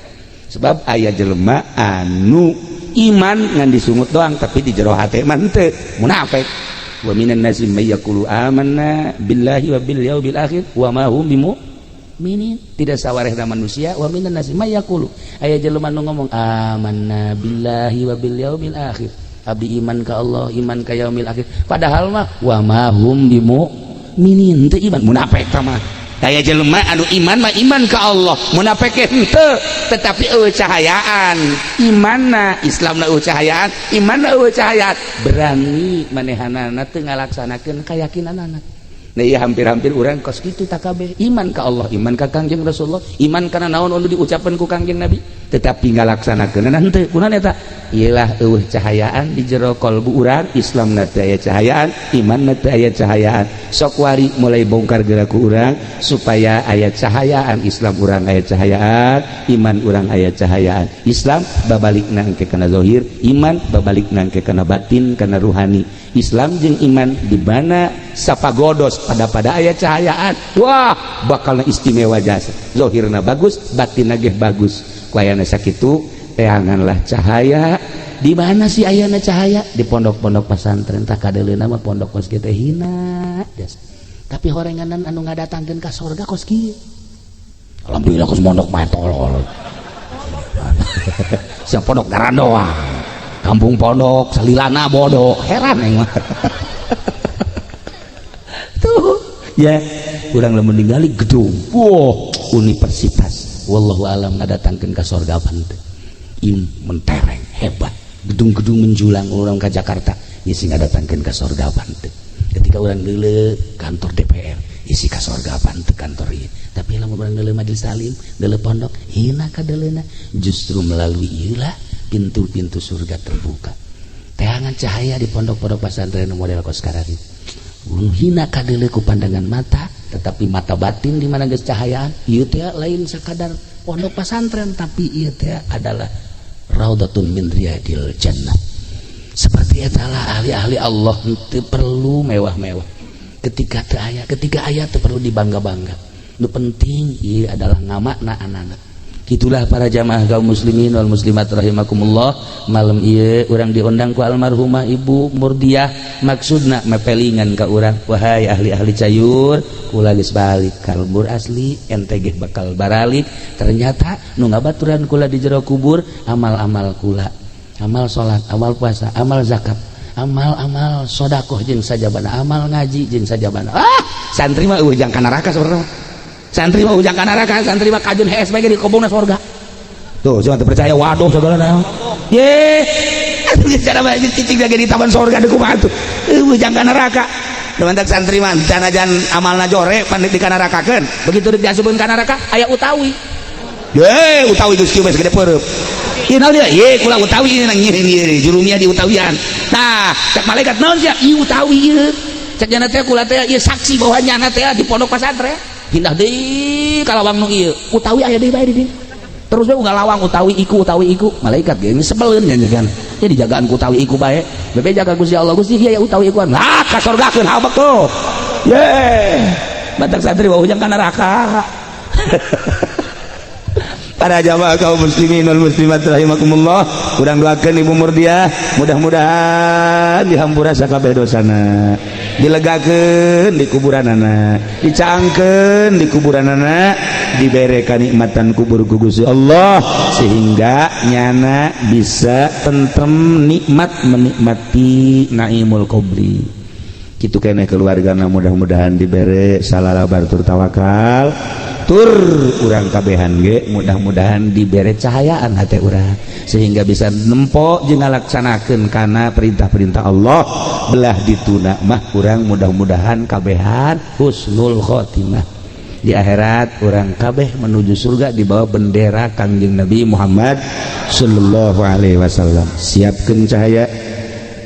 Sebab aya jelema anu iman ngan disungut doang tapi di jero hate mah henteu, munafik. Wa minan nasi may yaqulu amanna billahi wa bil yaumil akhir wa ma hum bimu'minin. Tidak sawarehna manusia wa minan nasi may yaqulu, aya jelema nu ngomong amanna billahi wa bil yaumil akhir, abdi iman ka Allah, iman ka yaumil akhir, padahal mah wa ma hum bimu'minin, teu iman, munafik mah. Daya jelema anu iman mah iman ka Allah, munafik henteu, tetapi eueuh cahayaan imanna, Islamna eueuh cahayaan, imanna eueuh cahayaan, berani manehanana teu ngalaksanakeun keyakinanana. Nah, iya hampir-hampir urang kos kitu takabeh, iman ka Allah, iman ka Kangjeng Rasulullah, iman kana naon anu diucapkeun ku Kangjeng Nabi, tetapi ngalaksanakeun henteu. Kunaon eta? Iyalah eueuh cahayaan di jero kalbu urang, Islamna teu aya cahayaan, imanna teu aya cahayaan. Sok wari mulai bongkar geura ku urang supaya aya cahayaan Islam urang, aya cahayaan iman urang, aya cahayaan Islam babalikna engke kana zahir, iman babalikna engke kana batin, kana ruhani. Islam jeung iman di mana sapagodos pada aya cahayaan, wah bakalna istimewa jasa, zahirna bagus, batinna ge bagus. Ku ayana sakitu teanganlah cahaya. Di mana sih ayana cahaya? Di pondok-pondok pesantren. Tak kadeuleuna mah pondok kos kieu teh hina jasa, tapi horenganan anu ngadatangkeun ka sorga kos kieu. Alhamdulillah kos pondok mah tolol. Siang pondok garandoa, kampung pondok salilana bodoh, heran aing mah. Tuh ya, urang lamun ningali gedung, wah universitas, wallahu alam ngadatangkeun ka sorga apa henteu. Im mentereng hebat, gedung-gedung menjulang, orang ke Jakarta isi ngadatangkeun ka sorga apa henteu. Ketika urang deuleu kantor DPR, isi ka sorga apa henteu kantor ieu. Tapi lamun urang deuleu majelis taklim, deuleu pondok, hina kadeuleuna. Justru melalui ieu lah pintu-pintu surga terbuka. Teangan cahaya di pondok-pondok pesantren model kos karari. Hina kadeuleu ku pandangan mata, tetapi mata batin di mana geus cahayaan, ieu teh lain sakadar pondok pesantren, tapi ieu teh adalah raudhatun min riyadil jannah. Seperti etalah ahli-ahli Allah teu perlu mewah-mewah. Ketika teu aya, ketika aya teu perlu dibangga-bangga. Nu penting ieu adalah ngamakna anak-anak. Gitulah para jamaah kaum muslimin wal muslimat rahimakumullah. Malam ieu urang diundang ku almarhumah Ibu Murdiah, maksudna mepelingan ka urang, wahai ahli-ahli Cayur, kula geus balik ka lembur asli, ente ge bakal baralik. Ternyata nu ngabaturan kula di jero kubur amal-amal kula, amal salat, amal puasa, amal zakat, amal-amal sodakoh jeung sajabana, amal ngaji jeung sajabana. Ah, santri mah euweuh jang ka neraka sebenarnya. Santri mah ujang ka neraka, santri mah kajun hees bae di kobongna sorga. Tuh, jangan percaya, waduh segala naon. Ye, cara mah cicing lagi di taman sorga di kumaha tuh. Euweuh jang ka neraka. Mantak santri mah sanajan amalna jore pan di kanarakakeun. Begitu diasupkeun ka neraka aya utawi. Ye, utawi geus kieu geus gede peureub. Ieu naon dia? Ye, kula utawi nang nyieun ieu jurumia di utawian. Nah, cek malaikat naon sia? Ieu utawi ieu. Cek nyana teh kula teh ieu saksi bahwa nyana teh di pondok pesantren. Pindah deui ka lawang nu ieu. Utawi aya deui bae di dieu. Terus we unggal lawang utawi iku, utawi iku. Malaikat ge sebeleun nya kan. Jadi jagaan ku utawi iku bae. Bebe jaga Gusti Allah, Gusti ieu ya utawi ikuan. Ah, ka sorgakeun habek tuh. Ye. Batak santri bau ka neraka. Para jamaah kaum muslimin wal muslimat rahimakumullah, urang doakeun Ibu Murdiah mudah-mudahan dihampura sakabeh dosana, dilegakeun di kuburanana, dicaangkeun di kuburanana, dibere kanikmatan kubur ku Gusti Allah sehingga nyana bisa tentrem, nikmat menikmati naimul qabri. Kitu keneh keluargana, mudah-mudahan dibere salalabar tur tawakal, tur urang kabehan ge mudah-mudahan dibere cahayaan hati urang sehingga bisa nempo jeung ngalaksanakeun kana perintah-perintah Allah. Belah dituna mah urang mudah-mudahan kabehan husnul khotimah di akhirat, urang kabeh menuju surga di bawah bendera Kangjeng Nabi Muhammad sallallahu alaihi wasallam. Siapkeun cahaya,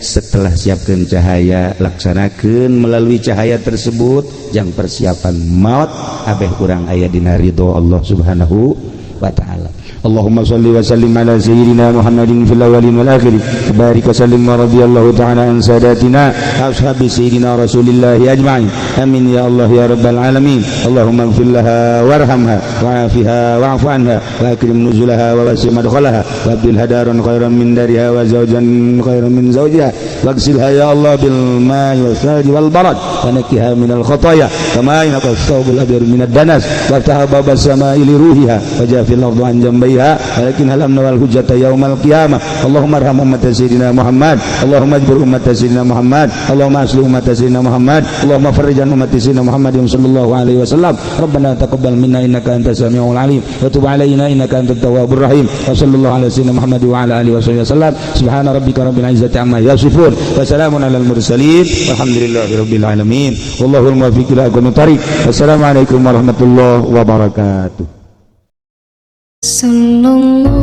setelah siapkan cahaya, laksanakan melalui cahaya tersebut yang persiapan maut abeh kurang aya dina ridho Allah Subhanahu wa taala. Allahumma salli wa sallim ala sayyidina Muhammadin fil awwalin wal akhirin, barik wa sallim wa radhiyallahu ta'ala an sadatina ashabi sayyidina Rasulillah ajma'in. Amin ya Allah ya rabbal alamin. Allahumma ighfir laha warhamha wa'afiha wa'fu anha wa akrim nuzulaha wa wasi' madkhalaha wa abdilha daran khairan min dariha wa zawjan khairan min zawjiha, waghsilha ya Allah bil ma'i wal thalji wal barad, wa nakkiha min al khataya kama yanqa thawbul abyad min ad danas, wa ftah babas sama'i li ruhiha wa jafil ardu an jambayha walakin hal amna wal hujjata yaumal qiyamah. Allahumma arham ummat sayyidina Muhammad, Allahumma ajbur ummat sayyidina Muhammad, Allahumma asli ummat sayyidina Muhammad, Allahumma farrij an ummat sayyidina Muhammad sallallahu alaihi wasallam. Rabbana taqabbal minna innaka antas samiul alim wa tub alaina innaka antat tawwabur rahim. Wa sallallahu ala sayyidina Muhammad wa ala alihi wasallam. Subhana rabbika rabbil izzati amma yasifun wa salamun alal mursalin, walhamdulillahi rabbil alamin, wallahul muwaffiq ila aqwamit thariq. Wassalamu alaikum warahmatullahi wabarakatuh. Sallallahu